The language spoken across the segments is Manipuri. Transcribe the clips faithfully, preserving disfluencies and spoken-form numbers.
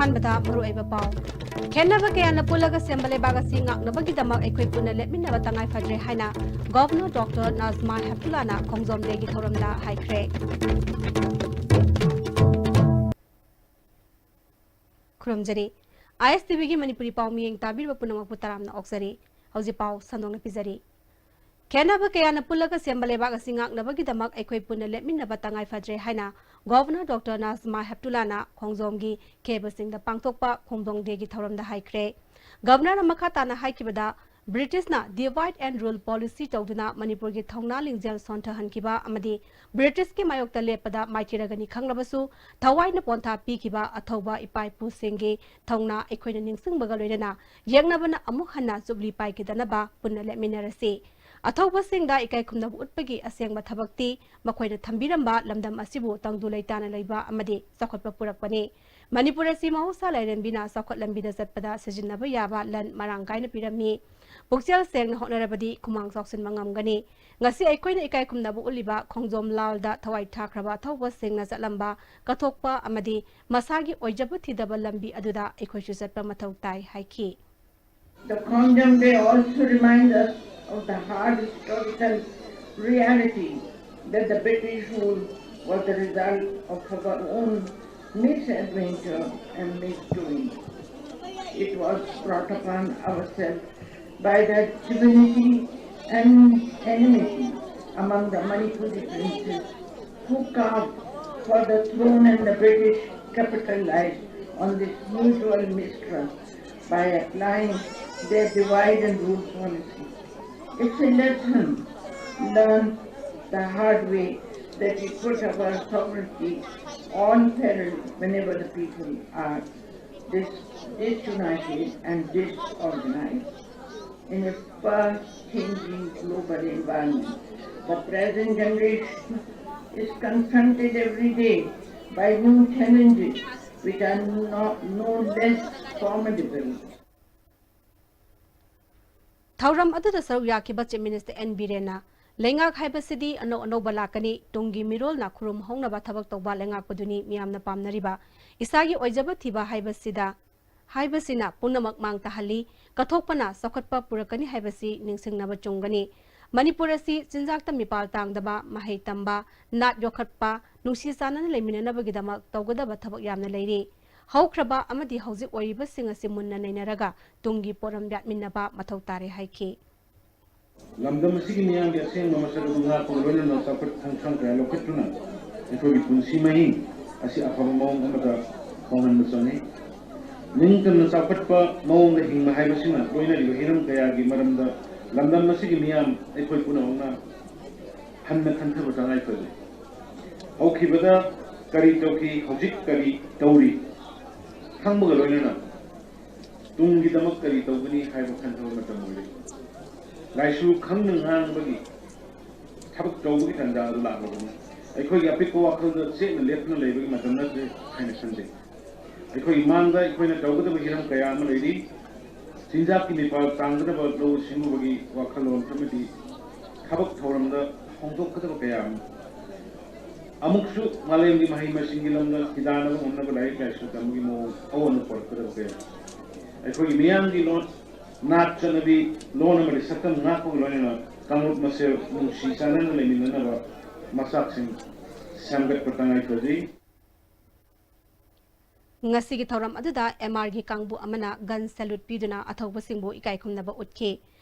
ꯑꯍꯥꯟꯕꯗ ꯃꯔꯨꯑꯣꯏꯕ ꯄꯥꯎ꯫ ꯈꯦꯟꯅꯕ ꯀꯌꯥꯅ ꯄꯨꯜꯂꯒ ꯁꯦꯝꯕ ꯂꯩꯕꯥꯛ ꯑꯁꯤ ꯉꯥꯛꯅꯕꯒꯤꯗꯃꯛ ꯑꯩꯈꯣꯏ ꯄꯨꯟꯅ ꯂꯦꯞꯃꯤꯟꯅꯕ ꯇꯉꯥꯏ ꯐꯗ꯭ꯔꯦ ꯍꯥꯏꯅ Governor Doctor Najma Heptullahꯅ ꯈꯣꯡꯖꯣꯝ Dayꯒꯤ ꯊꯧꯔꯝꯗ ꯍꯥꯏꯈ꯭ꯔꯦ꯫ ꯈꯨꯔꯨꯝꯖꯔꯤ꯫ ISTVꯒꯤ ꯃꯅꯤꯄꯨꯔꯤ ꯄꯥꯎ ꯃꯤꯌꯦꯡ ꯇꯥꯕꯤꯔꯤꯕ ꯄꯨꯝꯅꯃꯛꯄꯨ ꯇꯔꯥꯝꯅ ꯑꯣꯛꯆꯔꯤ꯫ ꯍꯧꯖꯤꯛ ꯄꯥꯎ ꯁꯟꯗꯣꯛꯅ ꯄꯤꯖꯔꯤ꯫ ꯈꯦꯟꯅꯕ ꯀꯌꯥꯅ ꯄꯨꯜꯂꯒ ꯁꯦꯝꯕ ꯂꯩꯕꯥꯛ ꯑꯁꯤ ꯉꯥꯛꯅꯕꯒꯤꯗꯃꯛ ꯑꯩꯈꯣꯏ ꯄꯨꯟꯅ ꯂꯦꯞꯃꯤꯟꯅꯕ ꯇꯉꯥꯏ ꯐꯗ꯭ꯔꯦ ꯍꯥꯏꯅ Governor Doctor Najma Heptullahꯅ ꯈꯣꯡꯖꯣꯝꯒꯤ ꯈꯦꯕꯁꯤꯡꯗ ꯄꯥꯡꯊꯣꯛꯄ ꯈꯣꯡꯖꯣꯝ Dayꯒꯤ ꯊꯧꯔꯝꯗ ꯍꯥꯏꯈ꯭ꯔꯦ꯫ Governorꯅ ꯃꯈꯥ ꯇꯥꯅ ꯍꯥꯏꯈꯤꯕꯗ, Britishꯅ divide and rule policy ꯇꯧꯗꯨꯅ ꯃꯅꯤꯄꯨꯔꯒꯤ ꯊꯧꯅꯥ ꯂꯤꯡꯖꯦꯜ ꯁꯣꯟꯊꯍꯟꯈꯤꯕ ꯑꯃꯗꯤ Britishꯀꯤ ꯃꯥꯌꯣꯛꯇ ꯂꯦꯞꯄꯗ ꯃꯥꯏꯊꯤꯔꯒꯅꯤ ꯈꯪꯂꯕꯁꯨ, ꯊꯋꯥꯏꯅ ꯄꯣꯟꯊꯥ ꯄꯤꯈꯤꯕ ꯑꯊꯧꯕ ꯏꯄꯥ ꯏꯄꯨꯁꯤꯡꯒꯤ ꯊꯧꯅꯥ ꯑꯩꯈꯣꯏꯅ ꯅꯤꯡꯁꯤꯡꯕꯒ ꯂꯣꯏꯅꯅ ꯌꯦꯛꯅꯕꯅ ꯑꯃꯨꯛ ꯍꯟꯅ ꯖꯨꯕꯂꯤ ꯄꯥꯏꯈꯤꯗꯅꯕ ꯄꯨꯟꯅ ꯂꯦꯞꯃꯤꯟꯅꯔꯁꯤ꯫ ꯑꯊꯧꯕꯁꯤꯡꯗ ꯏꯀꯥꯏ ꯈꯨꯝꯅꯕ ꯎꯠꯄꯒꯤ ꯑꯁꯦꯡꯕ ꯊꯕꯛꯇꯤ ꯃꯈꯣꯏꯅ ꯊꯝꯕꯤꯔꯝꯕ ꯂꯝꯗꯝ ꯑꯁꯤꯕꯨ ꯇꯪꯗꯨ ꯂꯩꯇꯥꯅ ꯂꯩꯕ ꯑꯃꯗꯤ ꯆꯥꯎꯈꯠꯄ ꯄꯨꯔꯛꯄꯅꯤ꯫ ꯃꯅꯤꯄꯨꯔ ꯑꯁꯤ ꯃꯍꯧꯁꯥ ꯂꯥꯏꯔꯦꯝꯕꯤꯅ ꯆꯥꯎꯈꯠ ꯂꯝꯕꯤꯗ ꯆꯠꯄꯗ ꯁꯤꯖꯤꯟꯅꯕ ꯌꯥꯕ ꯂꯟ ꯃꯔꯥꯡ ꯀꯥꯏꯅ ꯄꯤꯔꯝꯃꯤ꯫ ꯄꯨꯛꯆꯦꯜ ꯁꯦꯡꯅ ꯍꯣꯠꯅꯔꯕꯗꯤ ꯈꯨꯃꯥꯡ ꯆꯥꯎꯁꯤꯟꯕ ꯉꯝꯒꯅꯤ꯫ ꯉꯁꯤ ꯑꯩꯈꯣꯏꯅ ꯏꯀꯥꯏ ꯈꯨꯝꯅꯕ ꯎꯠꯂꯤꯕ ꯈꯣꯡꯖꯣꯝ ꯂꯥꯜꯗ ꯊꯋꯥꯏ ꯊꯥꯈ꯭ꯔꯕ ꯑꯊꯧꯕꯁꯤꯡꯅ ꯆꯠꯂꯝꯕ ꯀꯠꯊꯣꯛꯄ ꯑꯃꯗꯤ ꯃꯁꯥꯒꯤ ꯑꯣꯏꯖꯕ ꯊꯤꯗꯕ ꯂꯝꯕꯤ ꯑꯗꯨꯗ ꯑꯩꯈꯣꯏꯁꯨ ꯆꯠꯄ ꯃꯊꯧ ꯇꯥꯏ ꯍꯥꯏꯈꯤ꯫ The Khongjom Day also reminds us of the hard historical reality that the British rule was the result of our own misadventure and misdoing. It was brought upon ourselves by the divinity and enmity among the Manipuri princes who carved for the throne, and the British capitalized on this mutual mistrust by applying their divide and rule policy. It's a lesson learned the hard way that we put our sovereignty on peril whenever the people are dis- disunited and disorganized. In a fast changing global environment, the present generation is confronted every day by new challenges which are not, no less formidable. ꯊꯧꯔꯝ ꯑꯗꯨꯗ ꯁꯔꯨꯛ ꯌꯥꯈꯤꯕ Chief Minister N. ꯕꯤꯔꯦꯟꯅ ꯂꯩꯉꯥꯛ ꯍꯥꯏꯕꯁꯤꯗꯤ ꯑꯅꯧ ꯑꯅꯧꯕ ꯂꯥꯛꯀꯅꯤ, ꯇꯨꯡꯒꯤ ꯃꯤꯔꯣꯜꯅ ꯈꯨꯔꯨꯝ ꯍꯧꯅꯕ ꯊꯕꯛ ꯇꯧꯕ ꯂꯩꯉꯥꯛꯄꯗꯨꯅꯤ ꯃꯤꯌꯥꯝꯅ ꯄꯥꯝꯅꯔꯤꯕ꯫ ꯏꯁꯥꯒꯤ ꯑꯣꯏꯖꯕ ꯊꯤꯕ ꯍꯥꯏꯕꯁꯤꯗ, ꯍꯥꯏꯕꯁꯤꯅ ꯄꯨꯝꯅꯃꯛ ꯃꯥꯡ ꯇꯥꯍꯜꯂꯤ꯫ ꯀꯠꯊꯣꯛꯄꯅ ꯆꯥꯎꯈꯠꯄ ꯄꯨꯔꯛꯀꯅꯤ ꯍꯥꯏꯕꯁꯤ ꯅꯤꯡꯁꯤꯡꯅꯕ ꯆꯨꯝꯒꯅꯤ꯫ ꯃꯅꯤꯄꯨꯔ ꯑꯁꯤ ꯆꯤꯟꯖꯥꯛꯇ ꯃꯤꯄꯥꯜ ꯇꯥꯡꯗꯕ, ꯃꯍꯩ ꯇꯝꯕ, ꯅꯥꯠ ꯌꯣꯛꯈꯠꯄ, ꯅꯨꯡꯁꯤ ꯆꯥꯟꯅꯅ ꯂꯩꯃꯤꯟꯅꯅꯕꯒꯤꯗꯃꯛ ꯇꯧꯒꯗꯕ ꯊꯕꯛ ꯌꯥꯝꯅ ꯂꯩꯔꯤ꯫ ꯍꯧꯈ꯭ꯔꯕ ꯑꯃꯗꯤ ꯍꯧꯖꯤꯛ ꯑꯣꯏꯔꯤꯕꯁꯤꯡ ꯑꯁꯤ ꯃꯨꯟꯅ ꯅꯩꯅꯔꯒ ꯇꯨꯡꯒꯤ ꯄꯣꯔꯝ ꯌꯥꯠꯃꯤꯟꯅꯕ ꯃꯊꯧ ꯇꯥꯔꯦ ꯍꯥꯏꯈꯤ꯫ ꯂꯝꯗꯝ ꯑꯁꯤꯒꯤ ꯃꯤꯌꯥꯝꯒꯤ ꯑꯁꯦꯡꯕ ꯃꯁꯛ ꯑꯗꯨ ꯉꯥꯛꯄꯒ ꯂꯣꯏꯅꯅ ꯆꯥꯎꯈꯠ ꯊꯪꯁꯥꯡ ꯀꯌꯥ ꯂꯧꯈꯠꯇꯨꯅ ꯑꯩꯈꯣꯏꯒꯤ ꯄꯨꯟꯁꯤ ꯃꯍꯤꯡ ꯑꯁꯤ ꯑꯐꯕ ꯃꯑꯣꯡ ꯑꯃꯗ ꯍꯣꯡꯍꯟꯕ ꯆꯪꯏ꯫ ꯅꯤꯡꯇꯝꯅ ꯆꯥꯎꯈꯠꯄ ꯃꯑꯣꯡꯗ ꯍꯤꯡꯕ ꯍꯥꯏꯕꯁꯤꯅ ꯂꯣꯏꯅꯔꯤꯕ ꯍꯤꯔꯝ ꯀꯌꯥꯒꯤ ꯃꯔꯝꯗ ꯂꯝꯗꯝ ꯑꯁꯤꯒꯤ ꯃꯤꯌꯥꯝ ꯑꯩꯈꯣꯏ ꯄꯨꯝꯅꯃꯛꯅ ꯍꯟꯅ ꯈꯟꯊꯕ ꯇꯉꯥꯏ ꯐꯗꯦ꯫ ꯍꯧꯈꯤꯕꯗ ꯀꯔꯤ ꯇꯧꯈꯤ, ꯍꯧꯖꯤꯛ ꯀꯔꯤ ꯇꯧꯔꯤ ꯈꯪꯕꯒ ꯂꯣꯏꯅꯅ ꯇꯨꯡꯒꯤꯗꯃꯛ ꯀꯔꯤ ꯇꯧꯒꯅꯤ ꯍꯥꯏꯕ ꯈꯟꯊꯕ ꯃꯇꯝ ꯑꯣꯏꯔꯦ꯫ ꯂꯥꯏꯁꯨ ꯈꯪꯅ ꯉꯥꯡꯕꯒꯤ ꯊꯕꯛ ꯇꯧꯕꯒꯤ ꯇꯥꯟꯖꯥ ꯑꯗꯨ ꯂꯥꯛꯂꯕꯅꯤ꯫ ꯑꯩꯈꯣꯏꯒꯤ ꯑꯄꯤꯛꯄ ꯋꯥꯈꯜꯗ ꯆꯦꯠꯅ ꯂꯦꯞꯇꯨꯅ ꯂꯩꯕꯒꯤ ꯃꯇꯝ ꯅꯠꯇ꯭ꯔꯦ ꯍꯥꯏꯅ ꯈꯟꯖꯩ꯫ ꯑꯩꯈꯣꯏꯒꯤ ꯃꯥꯡꯗ ꯑꯩꯈꯣꯏꯅ ꯇꯧꯒꯗꯕ ꯍꯤꯔꯝ ꯀꯌꯥ ꯑꯃ ꯂꯩꯔꯤ꯫ ꯆꯤꯟꯖꯥꯛꯀꯤ ꯃꯤꯄꯥꯜ ꯇꯥꯡꯒꯗꯕ ꯂꯧꯎ ꯁꯤꯡꯎꯕꯒꯤ ꯋꯥꯈꯜꯂꯣꯟ ꯑꯃꯗꯤ ꯊꯕꯛ ꯊꯧꯔꯝꯗ ꯍꯣꯡꯗꯣꯛꯀꯗꯕ ꯀꯌꯥ ꯑꯃ꯫ ꯑꯃꯨꯛꯁꯨ ꯃꯥꯂꯦꯝꯒꯤ ꯃꯍꯩ ꯃꯁꯤꯡꯒꯤ ꯂꯝꯗ ꯈꯤꯗꯥꯅꯕ ꯉꯝꯅꯕ ꯂꯥꯏꯔꯤꯛ ꯂꯥꯏꯁꯨ ꯇꯝꯕꯒꯤ ꯃꯑꯣꯡ ꯑꯑꯣꯟꯕ ꯄꯨꯔꯛꯀꯗꯕ ꯀꯌꯥ꯫ ꯑꯩꯈꯣꯏꯒꯤ ꯃꯤꯌꯥꯝꯒꯤ ꯂꯣꯟ, ꯅꯥꯠ ꯆꯠꯅꯕꯤ, ꯂꯣꯟ ꯑꯃꯗꯤ ꯁꯛꯇꯝ ꯉꯥꯛꯄꯒ ꯂꯣꯏꯅꯅ ꯀꯥꯡꯂꯨꯞ ꯃꯁꯦꯜ ꯅꯨꯡꯁꯤ ꯆꯥꯟꯅꯅ ꯂꯩꯃꯤꯟꯅꯅꯕ ꯃꯆꯥꯛꯁꯤꯡ ꯁꯦꯝꯒꯠꯄ ꯇꯉꯥꯏ ꯐꯗ꯭ꯔꯤ꯫ ꯉꯁꯤꯒꯤ ꯊꯧꯔꯝ ꯑꯗꯨꯗ ꯑꯦꯝ ꯑꯥꯔꯒꯤ ꯀꯥꯡꯕꯨ ꯑꯃꯅ gun salute ꯄꯤꯗꯨꯅ ꯑꯊꯧꯕꯁꯤꯡꯕꯨ ꯏꯀꯥꯏ ꯈꯨꯝꯅꯕ ꯎꯠꯈꯤ꯫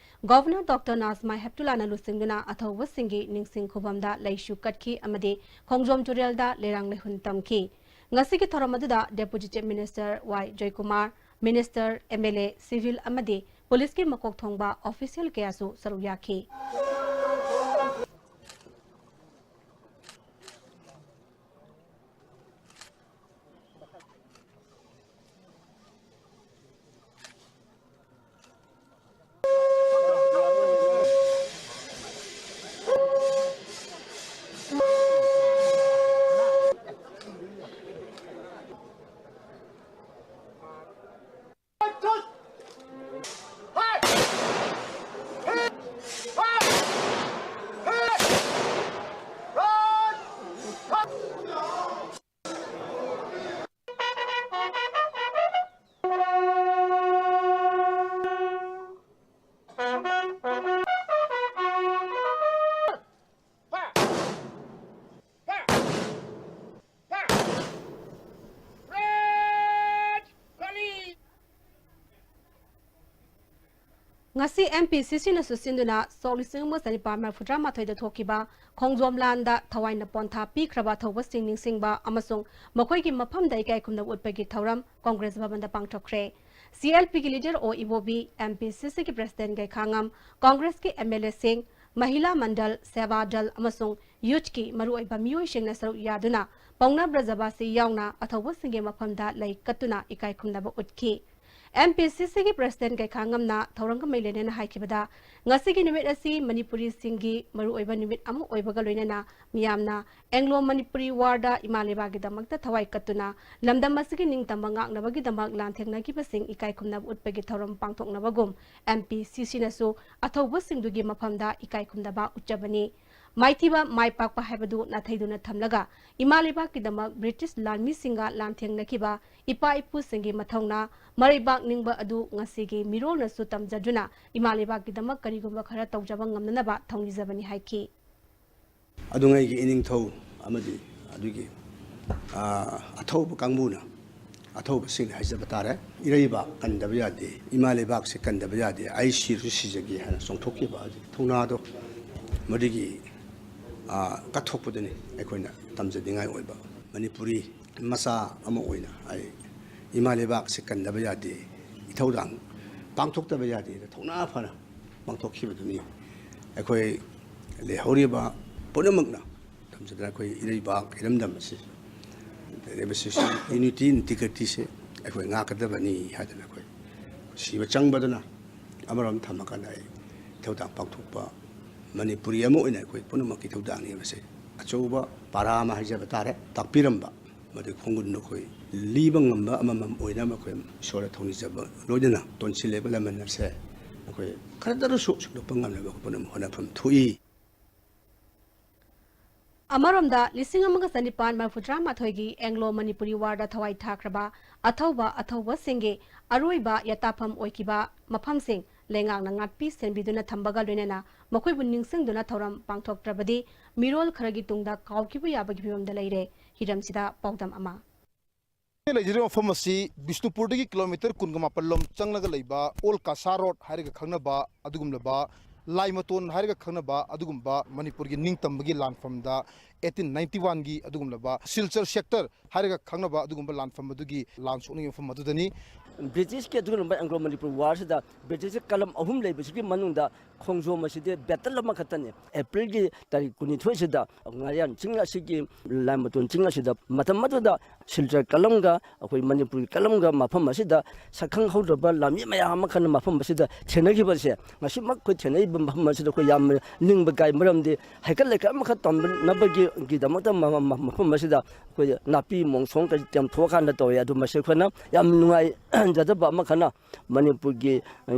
ꯒꯣꯚꯔꯅꯔ ꯗꯣꯛꯇꯔ ꯅꯥꯖꯃꯥ ꯍꯦꯞꯇꯨꯂꯥꯅ ꯂꯨꯆꯤꯡꯗꯨꯅ ꯑꯊꯧꯕꯁꯤꯡꯒꯤ ꯅꯤꯡꯁꯤꯡ ꯈꯨꯕꯝꯗ ꯂꯩꯁꯨ ꯀꯠꯈꯤ ꯑꯃꯗꯤ ꯈꯣꯡꯖꯣꯝ ꯇꯨꯔꯦꯜꯗ ꯂꯩꯔꯥꯡ ꯂꯩꯍꯨꯟ ꯇꯝꯈꯤ꯫ ꯉꯁꯤꯒꯤ ꯊꯧꯔꯝ ꯑꯗꯨꯗ Deputy Chief Minister Y Joykumar, Minister, M L A, civil ꯑꯃꯗꯤ ꯄꯨꯂꯤꯁꯀꯤ ꯃꯀꯣꯛ ꯊꯣꯡꯕ official ꯀꯌꯥꯁꯨ ꯁꯔꯨꯛ ꯌꯥꯈꯤ꯫ ꯉꯁꯤ M P C C ꯅꯁꯨ ꯁꯤꯟꯗꯨꯅ ꯁꯣꯛ ꯂꯤꯁꯤꯡ ꯑꯃ ꯆꯅꯤꯄꯥꯟ ꯃꯔꯤꯐꯨꯇꯔꯥ ꯃꯥꯊꯣꯏꯗ ꯊꯣꯛꯈꯤꯕ ꯈꯣꯡꯖꯣꯝ ꯂꯥꯟꯗ ꯊꯋꯥꯏꯅ ꯄꯣꯟꯊꯥ ꯄꯤꯈ꯭ꯔꯕ ꯑꯊꯧꯕꯁꯤꯡ ꯅꯤꯡꯁꯤꯡꯕ ꯑꯃꯁꯨꯡ ꯃꯈꯣꯏꯒꯤ ꯃꯐꯝꯗ ꯏꯀꯥꯏ ꯈꯨꯝꯅꯕ ꯎꯠꯄꯒꯤ ꯊꯧꯔꯝ ꯀꯣꯡꯒ꯭ꯔꯦꯁ ꯚꯕꯟꯗ ꯄꯥꯡꯊꯣꯛꯈ꯭ꯔꯦ꯫ C L P ꯒꯤ ꯂꯤꯗꯔ ꯑꯣ ꯏꯕꯣꯕꯤ, M P C C ꯒꯤ ꯄ꯭ꯔꯁꯤꯗꯦꯟ ꯒꯩꯈꯥꯉꯝ, ꯀꯣꯡꯒ꯭ꯔꯦꯁꯀꯤ M L A ꯁꯤꯡ, ꯃꯍꯤꯂꯥ ꯃꯟꯗꯜ, ꯁꯦꯕꯥ ꯗꯜ ꯑꯃꯁꯨꯡ ꯌꯨꯠꯀꯤ ꯃꯔꯨꯑꯣꯏꯕ ꯃꯤꯑꯣꯏꯁꯤꯡꯅ ꯁꯔꯨꯛ ꯌꯥꯗꯨꯅ ꯄꯥꯎꯅꯥ ꯕ꯭ꯔꯖꯕꯥꯁꯤ ꯌꯥꯎꯅ ꯑꯊꯧꯕꯁꯤꯡꯒꯤ ꯃꯐꯝꯗ ꯂꯩ ꯀꯠꯇꯨꯅ ꯏꯀꯥꯏ ꯈꯨꯝꯅꯕ ꯎꯠꯈꯤ꯫ M P C C ꯒꯤ ꯄ꯭ꯔꯁꯤꯗꯦꯟ ꯒꯩꯈꯥꯉꯝꯅ ꯊꯧꯔꯝꯒ ꯃꯔꯤ ꯂꯩꯅꯅ ꯍꯥꯏꯈꯤꯕꯗ, ꯉꯁꯤꯒꯤ ꯅꯨꯃꯤꯠ ꯑꯁꯤ ꯃꯅꯤꯄꯨꯔꯤꯁꯤꯡꯒꯤ ꯃꯔꯨꯑꯣꯏꯕ ꯅꯨꯃꯤꯠ ꯑꯃ ꯑꯣꯏꯕꯒ ꯂꯣꯏꯅꯅ ꯃꯤꯌꯥꯝꯅ ꯑꯦꯡꯒ꯭ꯂꯣ ꯃꯅꯤꯄꯨꯔꯤ ꯋꯥꯔꯗ ꯏꯃꯥ ꯂꯩꯕꯥꯛꯀꯤꯗꯃꯛꯇ ꯊꯋꯥꯏ ꯀꯠꯇꯨꯅ ꯂꯝꯗꯝ ꯑꯁꯤꯒꯤ ꯅꯤꯡꯇꯝꯕ ꯉꯥꯛꯅꯕꯒꯤꯗꯃꯛ ꯂꯥꯟꯊꯦꯡꯅꯈꯤꯕꯁꯤꯡ ꯏꯀꯥꯏ ꯈꯨꯝꯅꯕ ꯎꯠꯄꯒꯤ ꯊꯧꯔꯝ ꯄꯥꯡꯊꯣꯛꯅꯕꯒꯨꯝ M P C C ꯅꯁꯨ ꯑꯊꯧꯕꯁꯤꯡꯗꯨꯒꯤ ꯃꯐꯝꯗ ꯏꯀꯥꯏ ꯈꯨꯝꯅꯕ ꯎꯠꯆꯕꯅꯤ꯫ ꯃꯥꯏꯊꯤꯕ ꯃꯥꯏ ꯄꯥꯛꯄ ꯍꯥꯏꯕꯗꯨ ꯅꯥꯊꯩꯗꯨꯅ ꯊꯝꯂꯒ ꯏꯃꯥ ꯂꯩꯕꯥꯛꯀꯤꯗꯃꯛ ꯕ꯭ꯔꯤꯇꯤꯁ ꯂꯥꯟꯃꯤꯁꯤꯡꯒ ꯂꯥꯟꯊꯦꯡꯅꯈꯤꯕ ꯏꯄꯥ ꯏꯄꯨꯁꯤꯡꯒꯤ ꯃꯊꯧꯅꯥ, ꯃꯔꯩꯕꯥꯛ ꯅꯤꯡꯕ ꯑꯗꯨ ꯉꯁꯤꯒꯤ ꯃꯤꯔꯣꯜꯅꯁꯨ ꯇꯝꯖꯗꯨꯅ ꯏꯃꯥ ꯂꯩꯕꯥꯛꯀꯤꯗꯃꯛ ꯀꯔꯤꯒꯨꯝꯕ ꯈꯔ ꯇꯧꯖꯕ ꯉꯝꯅꯅꯕ ꯊꯧꯅꯤꯖꯕꯅꯤ ꯍꯥꯏꯈꯤ꯫ ꯑꯗꯨꯉꯩꯒꯤ ꯏꯅꯤꯡꯊꯧ ꯑꯃꯗꯤ ꯑꯗꯨꯒꯤ, ꯑꯥ, ꯑꯊꯧꯕ ꯀꯥꯡꯕꯨꯅ ꯑꯊꯧꯕꯁꯤꯡꯅ ꯍꯥꯏꯖꯕ ꯇꯥꯔꯦ꯫ ꯏꯔꯩꯕꯥꯛ ꯀꯟꯗꯕ ꯌꯥꯗꯦ, ꯏꯃꯥ ꯂꯩꯕꯥꯛꯁꯦ ꯀꯟꯗꯕ ꯌꯥꯗꯦ, ꯑꯩ ꯁꯤꯔꯁꯨ ꯁꯤꯖꯒꯦ ꯍꯥꯏꯅ ꯆꯣꯡꯊꯣꯛꯈꯤꯕ ꯑꯗꯨꯒꯤ ꯊꯧꯅꯥꯗꯣ ꯃꯗꯨꯒꯤ, ꯑꯥ, ꯀꯠꯊꯣꯛꯄꯗꯨꯅꯤ ꯑꯩꯈꯣꯏꯅ ꯇꯝꯖꯅꯤꯡꯉꯥꯏ ꯑꯣꯏꯕ꯫ ꯃꯅꯤꯄꯨꯔꯤ ꯃꯆꯥ ꯑꯃ ꯑꯣꯏꯅ ꯑꯩ ꯏꯃꯥ ꯂꯩꯕꯥꯛꯁꯦ ꯀꯟꯗꯕ ꯌꯥꯗꯦ, ꯏꯊꯧꯗꯥꯡ ꯄꯥꯡꯊꯣꯛꯇꯕ ꯌꯥꯗꯦꯅ ꯊꯧꯅꯥ ꯐꯅ ꯄꯥꯡꯊꯣꯛꯈꯤꯕꯗꯨꯅꯤ꯫ ꯑꯩꯈꯣꯏ ꯂꯩꯍꯧꯔꯤꯕ ꯄꯨꯝꯅꯃꯛꯅ ꯇꯝꯖꯗꯅ ꯑꯩꯈꯣꯏ ꯏꯔꯩꯕꯥꯛ ꯏꯔꯝꯗꯝ ꯑꯁꯤ ꯂꯩꯔꯤꯕꯁꯤꯁꯨ unity integrityꯁꯦ ꯑꯩꯈꯣꯏ ꯉꯥꯛꯀꯗꯕꯅꯤ ꯍꯥꯏꯗꯅ ꯑꯩꯈꯣꯏ ꯁꯤꯕ ꯆꯪꯕꯗꯨꯅ ꯑꯃꯔꯣꯝ ꯊꯝꯃꯀꯥꯟꯗ ꯑꯩ ꯏꯊꯧꯗꯥꯡ ꯄꯥꯡꯊꯣꯛꯄ ꯃꯅꯤꯄꯨꯔꯤ ꯑꯃ ꯑꯣꯏꯅ ꯑꯩꯈꯣꯏ ꯄꯨꯝꯅꯃꯛꯀꯤ ꯏꯊꯧꯗꯥꯡꯅꯤ ꯍꯥꯏꯕꯁꯦ ꯑꯆꯧꯕ ꯄꯥꯔꯥ ꯑꯃ ꯍꯥꯏꯖꯕ ꯇꯥꯔꯦ, ꯇꯥꯛꯄꯤꯔꯝꯕ꯫ ꯃꯗꯨꯒꯤ ꯈꯣꯡꯒꯨꯟꯗꯨ ꯑꯩꯈꯣꯏ ꯂꯤꯕ ꯉꯝꯕ ꯑꯃꯃꯝ ꯑꯣꯏꯅꯕ ꯑꯩꯈꯣꯏ ꯏꯁꯣꯔꯗ ꯊꯧꯅꯤꯖꯕ ꯂꯣꯏꯅꯅ ꯇꯣꯟꯁꯤꯜꯂꯦꯕ ꯂꯃꯟ ꯑꯁꯦ ꯑꯩꯈꯣꯏ ꯈꯔꯗ ꯑꯣꯏꯔꯁꯨ ꯁꯨꯡꯗꯣꯛꯄ ꯉꯝꯅꯕ ꯑꯩꯈꯣꯏ ꯄꯨꯝꯅꯃꯛ ꯍꯣꯠꯅꯐꯝ ꯊꯣꯛꯏ꯫ ꯑꯃꯔꯣꯝꯗ, ꯂꯤꯁꯤꯡ ꯑꯃꯒ ꯆꯅꯤꯄꯥꯟ ꯃꯔꯤꯐꯨꯇꯔꯥ ꯃꯥꯊꯣꯏꯒꯤ ꯑꯦꯡꯒ꯭ꯂꯣ ꯃꯅꯤꯄꯨꯔꯤ ꯋꯥꯔꯗ ꯊꯋꯥꯏ ꯊꯥꯈ꯭ꯔꯕ ꯑꯊꯧꯕ ꯑꯊꯧꯕꯁꯤꯡꯒꯤ ꯑꯔꯣꯏꯕ ꯌꯥꯇꯥꯐꯝ ꯑꯣꯏꯈꯤꯕ ꯃꯐꯝꯁꯤꯡ ꯂꯩꯉꯥꯛꯅ ꯉꯥꯛꯄꯤ ꯁꯦꯟꯕꯤꯗꯨꯅ ꯊꯝꯕꯒ ꯂꯣꯏꯅꯅ ꯃꯈꯣꯏꯕꯨ ꯅꯤꯡꯁꯤꯡꯗꯨꯅ ꯊꯧꯔꯝ ꯄꯥꯡꯊꯣꯛꯇ꯭ꯔꯕꯗꯤ ꯃꯤꯔꯣꯜ ꯈꯔꯒꯤ ꯇꯨꯡꯗ ꯀꯥꯎꯈꯤꯕ ꯌꯥꯕꯒꯤ ꯐꯤꯕꯝꯗ ꯂꯩꯔꯦ꯫ ꯍꯤꯔꯝꯁꯤꯗ ꯄꯥꯎꯗꯝ ꯑꯃ꯫ ꯑꯩꯅ ꯂꯩꯖꯔꯤꯕ ꯃꯐꯝ ꯑꯁꯤ ꯕꯤꯁꯅꯨꯄꯨꯔꯗꯒꯤ ꯀꯤꯂꯣꯃꯤꯇꯔ ꯀꯨꯟꯒ ꯃꯥꯄꯜ ꯂꯣꯝ ꯆꯪꯂꯒ ꯂꯩꯕ ꯑꯣꯜ ꯀꯁꯥ ꯔꯣꯗ ꯍꯥꯏꯔꯒ ꯈꯪꯅꯕ ꯑꯗꯨꯒꯨꯝꯂꯕ ꯂꯥꯏꯃꯇꯣꯟ ꯍꯥꯏꯔꯒ ꯈꯪꯅꯕ ꯑꯗꯨꯒꯨꯝꯕ ꯃꯅꯤꯄꯨꯔꯒꯤ ꯅꯤꯡꯇꯝꯕꯒꯤ ꯂꯥꯟꯐꯝꯗ eighteen ninety one ꯒꯤ ꯑꯗꯨꯒꯨꯝꯂꯕ ꯁꯤꯜꯆꯔ ꯁꯦꯛꯇꯔ ꯍꯥꯏꯔꯒ ꯈꯪꯅꯕ ꯑꯗꯨꯒꯨꯝꯕ ꯂꯥꯟꯐꯝ ꯑꯗꯨꯒꯤ ꯂꯥꯟ ꯁꯣꯛꯅꯤꯡꯉꯩ ꯃꯐꯝ ꯑꯗꯨꯗꯅꯤ꯫ ꯕ꯭ꯔꯤꯇꯤꯁꯀꯤ ꯑꯗꯨꯒꯨꯝꯂꯕ ꯑꯦꯡꯒ꯭ꯂꯣ ꯃꯅꯤꯄꯨꯔ ꯋꯥꯔꯁꯤꯗ ꯕ꯭ꯔꯤꯇꯤꯁꯀꯤ ꯀꯂꯝ ꯑꯍꯨꯝ ꯂꯩꯕꯁꯤꯒꯤ ꯃꯅꯨꯡꯗ ꯈꯣꯡꯖꯣꯝ ꯑꯁꯤꯗꯤ ꯕꯦꯇꯜ ꯑꯃꯈꯛꯇꯅꯤ꯫ ꯑꯦꯄ꯭ꯔꯤꯜꯒꯤ ꯇꯥꯔꯤꯛ ꯀꯨꯟꯅꯤꯊꯣꯏꯁꯤꯗ ꯉꯥꯔꯤꯌꯥꯟ ꯆꯤꯡ ꯑꯁꯤꯒꯤ ꯂꯥꯏꯃꯇꯣꯟ ꯆꯤꯡ ꯑꯁꯤꯗ ꯃꯇꯝ ꯑꯗꯨꯗ ꯁꯤꯜꯆꯔ ꯀꯂꯝꯒ ꯑꯩꯈꯣꯏ ꯃꯅꯤꯄꯨꯔꯒꯤ ꯀꯂꯝꯒ ꯃꯐꯝ ꯑꯁꯤꯗ ꯁꯛꯈꯪꯍꯧꯗ꯭ꯔꯕ ꯂꯥꯟꯃꯤ ꯃꯌꯥꯝ ꯑꯃꯈꯛꯅ ꯃꯐꯝ ꯑꯁꯤꯗ ꯊꯦꯡꯅꯈꯤꯕꯁꯦ ꯉꯁꯤꯃꯛ ꯑꯩꯈꯣꯏ ꯊꯦꯡꯅꯔꯤꯕ ꯃꯐꯝ ꯑꯁꯤꯗ ꯑꯩꯈꯣꯏ ꯌꯥꯝꯅ ꯅꯤꯡꯕ ꯀꯥꯏ꯫ ꯃꯔꯝꯗꯤ ꯍꯩꯀꯠ ꯂꯩꯀꯠ ꯑꯃꯈꯛ ꯇꯝꯅꯕꯒꯤꯗꯃꯛꯇ ꯃ-, ꯃ-, ꯃꯐꯝ ꯑꯁꯤꯗ ꯑꯩꯈꯣꯏ ꯅꯥꯄꯤ ꯃꯣꯡꯁꯣꯡ ꯀꯩ ꯇꯦꯝꯊꯣꯛꯑꯀꯥꯟꯗ ꯇꯧꯋꯦ꯫ ꯑꯗꯨ ꯃꯁꯤ ꯑꯩꯈꯣꯏꯅ ꯌꯥꯝ ꯅꯨꯡꯉꯥꯏꯖꯗꯕ ꯑꯃꯈꯛꯅ ꯃꯅꯤꯄꯨꯔꯒꯤ,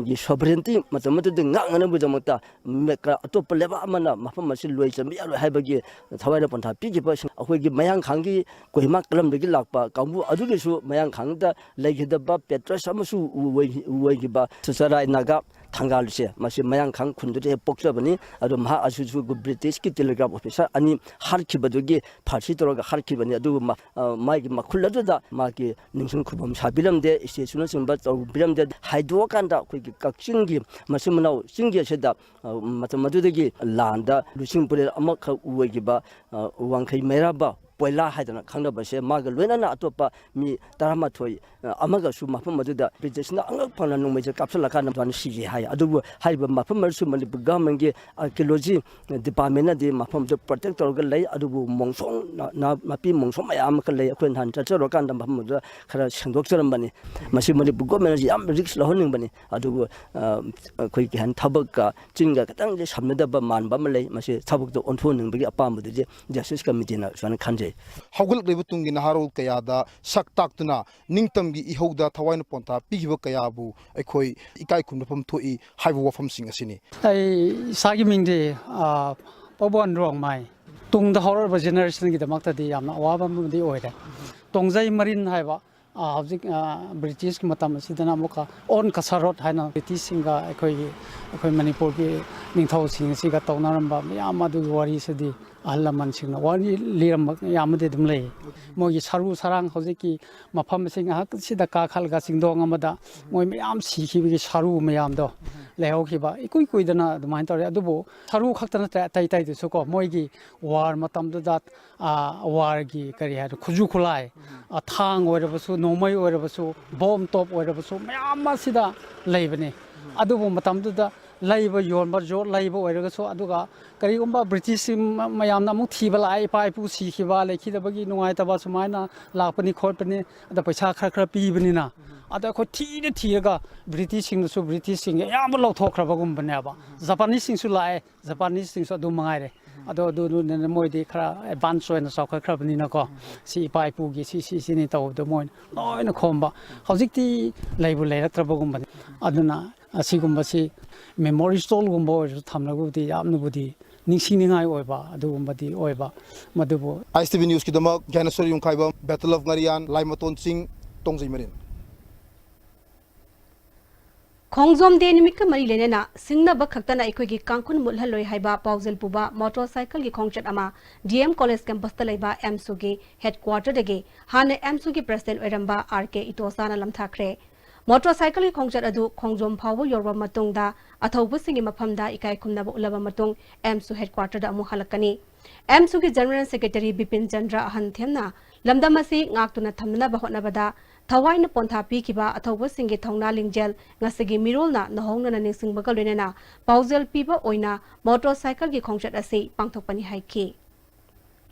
ꯒꯤ sovereignty ꯃꯇꯝ ꯑꯗꯨꯗ ꯉꯥꯛꯅꯅꯕꯒꯤꯗꯃꯛꯇ ꯃꯦ-, ꯀ-, ꯑꯇꯣꯞꯄ ꯂꯩꯕꯥꯛ ꯑꯃꯅ ꯃꯐꯝ ꯑꯁꯤ ꯂꯣꯏ ꯆꯟꯕ ꯌꯥꯔꯣꯏ ꯍꯥꯏꯕꯒꯤ ꯊꯋꯥꯏꯅ ꯄꯣꯟꯊꯥ ꯄꯤꯈꯤꯕ ꯑꯩꯈꯣꯏꯒꯤ ꯃꯌꯥꯡꯈꯥꯡꯒꯤ ꯀꯣꯍꯤꯃꯥ ꯀꯂꯝꯗꯒꯤ ꯂꯥꯛꯄ ꯀꯥꯡꯕꯨ ꯑꯗꯨꯒꯤꯁꯨ ꯃꯌꯥꯡꯈꯥꯡꯗ ꯂꯩꯈꯤꯗꯕ ꯄꯦꯇ꯭ꯔꯁ ꯑꯃꯁꯨ ꯑꯣꯏ-, ꯑꯣꯏꯈꯤꯕ ꯁꯨꯆꯔꯥꯏ ꯅꯥꯒꯥ ꯊꯪꯒꯥꯜꯁꯦ ꯃꯁꯤ ꯃꯌꯥꯡꯈꯥꯡ ꯈꯨꯟꯗꯨꯗ ꯍꯦꯛ ꯄꯣꯛꯆꯕꯅꯤ꯫ ꯑꯗꯣ ꯃꯍꯥꯛ ꯑꯁꯤꯁꯨ ꯕ꯭ꯔꯤꯇꯤꯁꯀꯤ ꯇꯦꯂꯤꯒ꯭ꯔꯥꯐ ꯑꯣꯐꯤꯁꯥꯔ ꯑꯅꯤ ꯍꯥꯠꯈꯤꯕꯗꯨꯒꯤ ꯐꯥꯔꯁꯤ ꯇꯧꯔꯒ ꯍꯥꯠꯈꯤꯕꯅꯤ꯫ ꯑꯗꯨꯕꯨ ꯃ-, ꯑ, ꯃꯥꯒꯤ ꯃꯈꯨꯜ ꯑꯗꯨꯗ ꯃꯥꯒꯤ ꯅꯤꯡꯁꯤꯡ ꯈꯨꯕꯝ ꯁꯥꯕꯤꯔꯝꯗꯦ, statue ꯅꯆꯤꯡꯕ ꯇꯧꯕꯤꯔꯝꯗꯦ꯫ ꯍꯥꯏꯗꯣꯛꯑꯀꯥꯟꯗ ꯑꯩꯈꯣꯏꯒꯤ ꯀꯛꯆꯤꯡꯒꯤ ꯃꯆꯤꯟ ꯃꯅꯥꯎ ꯆꯤꯡꯒꯤ ꯑꯁꯤꯗ, ꯑ, ꯃꯇꯝ ꯑꯗꯨꯗꯒꯤ ꯂꯥꯟꯗ ꯂꯨꯆꯤꯡ ꯄꯨꯔꯦꯜ ꯑꯃꯈꯛ ꯑꯣꯏꯈꯤꯕ, ꯑ, ꯋꯥꯡꯈꯩ ꯃꯩꯔꯥꯕ ꯄꯣꯏꯂꯥ ꯍꯥꯏꯗꯅ ꯈꯪꯅꯕꯁꯦ ꯃꯥꯒ ꯂꯣꯏꯅꯅ ꯑꯇꯣꯞꯄ ꯃꯤ ꯇꯔꯥꯃꯥꯊꯣꯏ, ꯑ, ꯑꯃꯒꯁꯨ ꯃꯐꯝ ꯑꯗꯨꯗ ꯕ꯭ꯔꯤꯇꯤꯁꯅ ꯑꯉꯛ ꯐꯪꯅ ꯅꯣꯡꯃꯩꯁꯦ ꯀꯥꯞꯁꯤꯜꯂꯀꯥꯟꯗ ꯑꯗꯨꯃꯥꯏꯅ ꯁꯤꯈꯤ ꯍꯥꯏ꯫ ꯑꯗꯨꯕꯨ ꯍꯥꯏꯔꯤꯕ ꯃꯐꯝ ꯑꯗꯨꯁꯨ ꯃꯅꯤꯄꯨꯔ ꯒꯚꯔꯟꯃꯦꯟꯒꯤ ꯑꯥꯔꯀꯤꯑꯣꯂꯣꯖꯤ ꯗꯤꯄꯥꯔꯠꯃꯦꯟꯅꯗꯤ ꯃꯐꯝꯗꯨ ꯄ꯭ꯔꯣꯇꯦꯛ ꯇꯧꯔꯒ ꯂꯩ꯫ ꯑꯗꯨꯕꯨ ꯃꯣꯡꯁꯣꯡ ꯅ-, ꯅ-, ꯅꯥꯄꯤ ꯃꯣꯡꯁꯣꯡ ꯃꯌꯥꯝ ꯑꯃꯈꯛ ꯂꯩ꯫ ꯑꯩꯈꯣꯏ ꯅꯍꯥꯟ ꯆꯠꯆꯔꯨꯔꯀꯥꯟꯗ ꯃꯐꯝꯗꯨꯗ ꯈꯔ ꯁꯦꯡꯗꯣꯛꯆꯔꯝꯕꯅꯤ꯫ ꯃꯁꯤ ꯃꯅꯤꯄꯨꯔ ꯒꯣꯔꯃꯦꯟꯅꯁꯨ ꯌꯥꯝ ꯔꯤꯛꯁ ꯂꯧꯍꯟꯅꯤꯡꯕꯅꯤ꯫ ꯑꯗꯨꯕꯨ, ꯑ, ꯑꯩꯈꯣꯏ ꯀꯩ ꯍꯥꯏꯅꯤ, ꯊꯕꯛꯀ ꯆꯤꯟꯒ ꯈꯤꯇꯪꯗꯤ ꯁꯝꯅꯗꯕ ꯃꯥꯟꯕ ꯑꯃ ꯂꯩ꯫ ꯃꯁꯤ ꯊꯕꯛꯇꯣ ꯑꯣꯟꯊꯣꯛꯍꯟꯅꯤꯡꯕꯒꯤ ꯑꯄꯥꯝꯕꯗꯨꯗꯤ ꯖꯁꯇꯤꯁ ꯀꯃꯤꯇꯤꯅ ꯁꯨꯃꯥꯏꯅ ꯈꯟꯖꯩ꯫ ꯍꯧꯒꯠꯂꯛꯂꯤꯕ ꯇꯨꯡꯒꯤ ꯅꯍꯥꯔꯣꯜ ꯀꯌꯥꯗ ꯁꯛ ꯇꯥꯛꯇꯨꯅ ꯅꯤꯡꯇꯝꯒꯤ ꯏꯍꯧꯗ ꯊꯋꯥꯏꯅ ꯄꯣꯟꯊꯥ ꯄꯤꯈꯤꯕ ꯀꯌꯥꯕꯨ ꯑꯩꯈꯣꯏ ꯏꯀꯥꯏ ꯈꯨꯝꯅꯐꯝ ꯊꯣꯛꯏ ꯍꯥꯏꯕ ꯋꯥꯐꯝꯁꯤꯡ ꯑꯁꯤꯅꯤ꯫ ꯑꯩ ꯏꯁꯥꯒꯤ ꯃꯤꯡꯗꯤ, ꯑ, ꯄꯥꯎꯕꯣꯟ ꯔꯣꯡꯃꯥꯏ꯫ ꯇꯨꯡꯗ ꯍꯧꯔꯛꯂꯤꯕ ꯖꯦꯅꯦꯔꯦꯁꯟꯒꯤꯗꯃꯛꯇꯗꯤ ꯌꯥꯝꯅ ꯑꯋꯥꯕ ꯑꯃꯗꯤ ꯑꯣꯏꯔꯦ꯫ ꯇꯣꯡꯖꯩ ꯃꯔꯤꯟ ꯍꯥꯏꯕ, ꯑ, ꯍꯧꯖꯤꯛ, ꯑ, ꯕ꯭ꯔꯤꯇꯤꯁꯀꯤ ꯃꯇꯝ ꯑꯁꯤꯗꯅ ꯑꯃꯨꯛꯀ ꯑꯣꯟ ꯀꯁꯥꯔꯣꯠ ꯍꯥꯏꯅ ꯕ꯭ꯔꯤꯇꯤꯁꯁꯤꯡꯒ ꯑꯩꯈꯣꯏꯒꯤ ꯑꯩꯈꯣꯏ ꯃꯅꯤꯄꯨꯔꯒꯤ ꯅꯤꯡꯊꯧꯁꯤꯡ ꯑꯁꯤꯒ ꯇꯧꯅꯔꯝꯕ ꯃꯌꯥꯝ ꯑꯗꯨꯒꯤ ꯋꯥꯔꯤꯁꯤꯗꯤ ꯑꯍꯜ ꯂꯃꯟꯁꯤꯡꯅ ꯋꯥꯔꯤ ꯂꯤꯔꯝꯕ ꯃꯌꯥꯝ ꯑꯃꯗꯤ ꯑꯗꯨꯝ ꯂꯩ꯫ ꯃꯣꯏꯒꯤ ꯁꯔꯨ ꯁꯔꯥꯡ ꯍꯧꯖꯤꯛꯀꯤ ꯃꯐꯝꯁꯤꯡ ꯉꯥꯏꯍꯥꯛꯁꯤꯗ ꯀꯥꯈꯠꯂꯒ ꯆꯤꯡꯗꯣꯡ ꯑꯃꯗ ꯃꯣꯏ ꯃꯌꯥꯝ ꯁꯤꯈꯤꯕꯒꯤ ꯁꯔꯨ ꯃꯌꯥꯝꯗꯣ ꯂꯩꯍꯧꯈꯤꯕ ꯏꯀꯨꯏ ꯀꯨꯏꯗꯅ ꯑꯗꯨꯃꯥꯏꯅ ꯇꯧꯔꯦ꯫ ꯑꯗꯨꯕꯨ ꯁꯔꯨ ꯈꯛꯇ ꯅꯠꯇ꯭ꯔꯦ, ꯑꯇꯩ ꯑꯇꯩꯗꯨꯁꯨ ꯀꯣ, ꯃꯣꯏꯒꯤ ꯋꯥꯔ ꯃꯇꯝꯗꯨꯗ, ꯑꯥ, ꯋꯥꯔꯒꯤ ꯀꯔꯤ ꯍꯥꯏꯔꯣ, ꯈꯨꯠꯁꯨ ꯈꯨꯠꯂꯥꯏ, ꯑꯥ, ꯊꯥꯡ ꯑꯣꯏꯔꯕꯁꯨ, ꯅꯣꯡꯃꯩ ꯑꯣꯏꯔꯕꯁꯨ, ꯕꯣꯝ ꯇꯣꯞ ꯑꯣꯏꯔꯕꯁꯨ ꯃꯌꯥꯝ ꯑꯃ ꯁꯤꯗ ꯂꯩꯕꯅꯤ꯫ ꯑꯗꯨꯕꯨ ꯃꯇꯝꯗꯨꯗ ꯂꯩꯕ ꯌꯣꯟꯕ, ꯌꯣꯠ ꯂꯩꯕ ꯑꯣꯏꯔꯒꯁꯨ, ꯑꯗꯨꯒ ꯀꯔꯤꯒꯨꯝꯕ ꯕ꯭ꯔꯤꯇꯤꯁꯁꯤꯡ ꯃ-, ꯃꯌꯥꯝꯅ ꯑꯃꯨꯛ ꯊꯤꯕ ꯂꯥꯛꯑꯦ, ꯏꯄꯥ ꯏꯄꯨ ꯁꯤꯈꯤꯕ, ꯂꯩꯈꯤꯗꯕꯒꯤ ꯅꯨꯡꯉꯥꯏꯇꯕ ꯁꯨꯃꯥꯏꯅ ꯂꯥꯛꯄꯅꯤ ꯈꯣꯠꯄꯅꯤ, ꯑꯗ ꯄꯩꯁꯥ ꯈꯔ ꯈꯔ ꯄꯤꯕꯅꯤꯅ, ꯑꯗ ꯑꯩꯈꯣꯏ ꯊꯤꯅ ꯊꯤꯔꯒ ꯕ꯭ꯔꯤꯇꯤꯁꯁꯤꯡꯗꯁꯨ ꯕ꯭ꯔꯤꯇꯤꯁꯁꯤꯡꯒꯤ ꯑꯌꯥꯝꯕ ꯂꯧꯊꯣꯛꯈ꯭ꯔꯕꯒꯨꯝꯕꯅꯦꯕ꯫ ꯖꯄꯥꯅꯤꯁꯁꯤꯡꯁꯨ ꯂꯥꯛꯑꯦ, ꯖꯄꯥꯅꯤꯁꯁꯤꯡꯁꯨ ꯑꯗꯨꯝ ꯃꯉꯥꯏꯔꯦ꯫ ꯑꯗꯣ ꯑꯗꯨꯗꯨꯅ ꯃꯣꯏꯗꯤ ꯈꯔ ꯑꯦꯗꯚꯥꯟꯁ ꯑꯣꯏꯅ ꯆꯥꯎꯈꯠꯈ꯭ꯔꯕꯅꯤꯅꯀꯣ, ꯁꯤ ꯏꯄꯥ ꯏꯄꯨꯒꯤ ꯁꯤ, ꯁꯤ, ꯁꯤꯅꯤ ꯇꯧꯕꯗꯣ ꯃꯣꯏꯅ ꯂꯣꯏꯅ ꯈꯣꯝꯕ꯫ ꯍꯧꯖꯤꯛꯇꯤ ꯂꯩꯕꯨ ꯂꯩꯔꯛꯇ꯭ꯔꯕꯒꯨꯝꯕꯅꯤ꯫ ꯑꯗꯨꯅ ꯑꯁꯤꯒꯨꯝꯕꯁꯤ ꯃꯦꯃꯣꯔꯤ ꯁ꯭ꯇꯣꯜꯒꯨꯝꯕ ꯑꯣꯏꯔꯁꯨ ꯊꯝꯂꯒꯕꯨꯗꯤ ꯌꯥꯝꯅꯕꯨꯗꯤ ꯅꯤꯡꯁꯤꯡꯅꯤꯡꯉꯥꯏ ꯑꯣꯏꯕ ꯑꯗꯨꯒꯨꯝꯕꯗꯤ ꯑꯣꯏꯕ꯫ ꯃꯗꯨꯕꯨ ꯑꯥꯏ ꯑꯦꯁ T V ꯅ꯭ꯌꯨꯁꯀꯤꯗꯃꯛ ꯒ꯭ꯌꯥꯅꯦꯁꯣꯔ Yumkhaibam, Battle of ꯉꯥꯔꯤꯌꯥꯟ, ꯂꯥꯏꯃꯇꯣꯟ ꯆꯤꯡ, ꯇꯣꯡꯖꯩ ꯃꯔꯤꯟ꯫ ꯈꯣꯡꯖꯣꯝ ꯗꯦ ꯅꯨꯃꯤꯠꯀ ꯃꯔꯤ ꯂꯩꯅꯅ ꯁꯤꯡꯅꯕ ꯈꯛꯇꯅ ꯑꯩꯈꯣꯏꯒꯤ ꯀꯥꯡꯈꯨꯜ ꯃꯨꯠꯍꯜꯂꯣꯏ ꯍꯥꯏꯕ ꯄꯥꯎꯖꯦꯜ ꯄꯨꯕ ꯃꯣꯇꯣꯔ ꯁꯥꯏꯀꯜꯒꯤ ꯈꯣꯡꯆꯠ ꯑꯃ ꯗꯤ ꯑꯦꯝ ꯀꯣꯂꯦꯖ ꯀꯦꯝꯄꯁꯇ ꯂꯩꯕ ꯑꯦꯝꯁꯨꯒꯤ ꯍꯦꯗꯀ꯭ꯋꯥꯇꯔꯗꯒꯤ ꯍꯥꯟꯅ ꯑꯦꯝꯁꯨꯒꯤ ꯄ꯭ꯔꯁꯤꯗꯦꯟꯠ ꯑꯣꯏꯔꯝꯕ ꯑꯥꯔ ꯀꯦ ꯏꯇꯣꯆꯥꯅ ꯂꯝꯊꯥꯈ꯭ꯔꯦ꯫ ꯃꯣꯇꯣꯔ ꯁꯥꯏꯀꯜꯒꯤ ꯈꯣꯡꯆꯠ ꯑꯗꯨ ꯈꯣꯡꯖꯣꯝ ꯐꯥꯎꯕ ꯌꯧꯔꯕ ꯃꯇꯨꯡꯗ ꯑꯊꯧꯕꯁꯤꯡꯒꯤ ꯃꯐꯝꯗ ꯏꯀꯥꯏ ꯈꯨꯝꯅꯕ ꯎꯠꯂꯕ ꯃꯇꯨꯡ ꯑꯦꯝꯁꯨ ꯍꯦꯗꯀ꯭ꯋꯥꯇꯔꯗ ꯑꯃꯨꯛ ꯍꯜꯂꯛꯀꯅꯤ꯫ ꯑꯦꯝꯁꯨꯒꯤ ꯖꯦꯅꯔꯦꯜ ꯁꯦꯀ꯭ꯔꯦꯇꯔꯤ ꯕꯤꯄꯤꯟ ꯆꯟꯗ꯭ꯔ ꯑꯍꯟꯊꯦꯝꯅ ꯂꯝꯗꯝ ꯑꯁꯤ ꯉꯥꯛꯇꯨꯅ ꯊꯝꯅꯅꯕ ꯍꯣꯠꯅꯕꯗ ꯊꯋꯥꯏꯅ ꯄꯣꯟꯊꯥ ꯄꯤꯈꯤꯕ ꯑꯊꯧꯕꯁꯤꯡꯒꯤ ꯊꯧꯅꯥ ꯂꯤꯡꯖꯦꯜ ꯉꯁꯤꯒꯤ ꯃꯤꯔꯣꯜꯅ ꯅꯧꯍꯧꯅꯅ ꯅꯤꯡꯁꯤꯡꯕꯒ ꯂꯣꯏꯅꯅ ꯄꯥꯎꯖꯦꯜ ꯄꯤꯕ ꯑꯣꯏꯅ ꯃꯣꯇꯣꯔ ꯁꯥꯏꯀꯜꯒꯤ ꯈꯣꯡꯆꯠ ꯑꯁꯤ ꯄꯥꯡꯊꯣꯛꯄꯅꯤ ꯍꯥꯏꯈꯤ꯫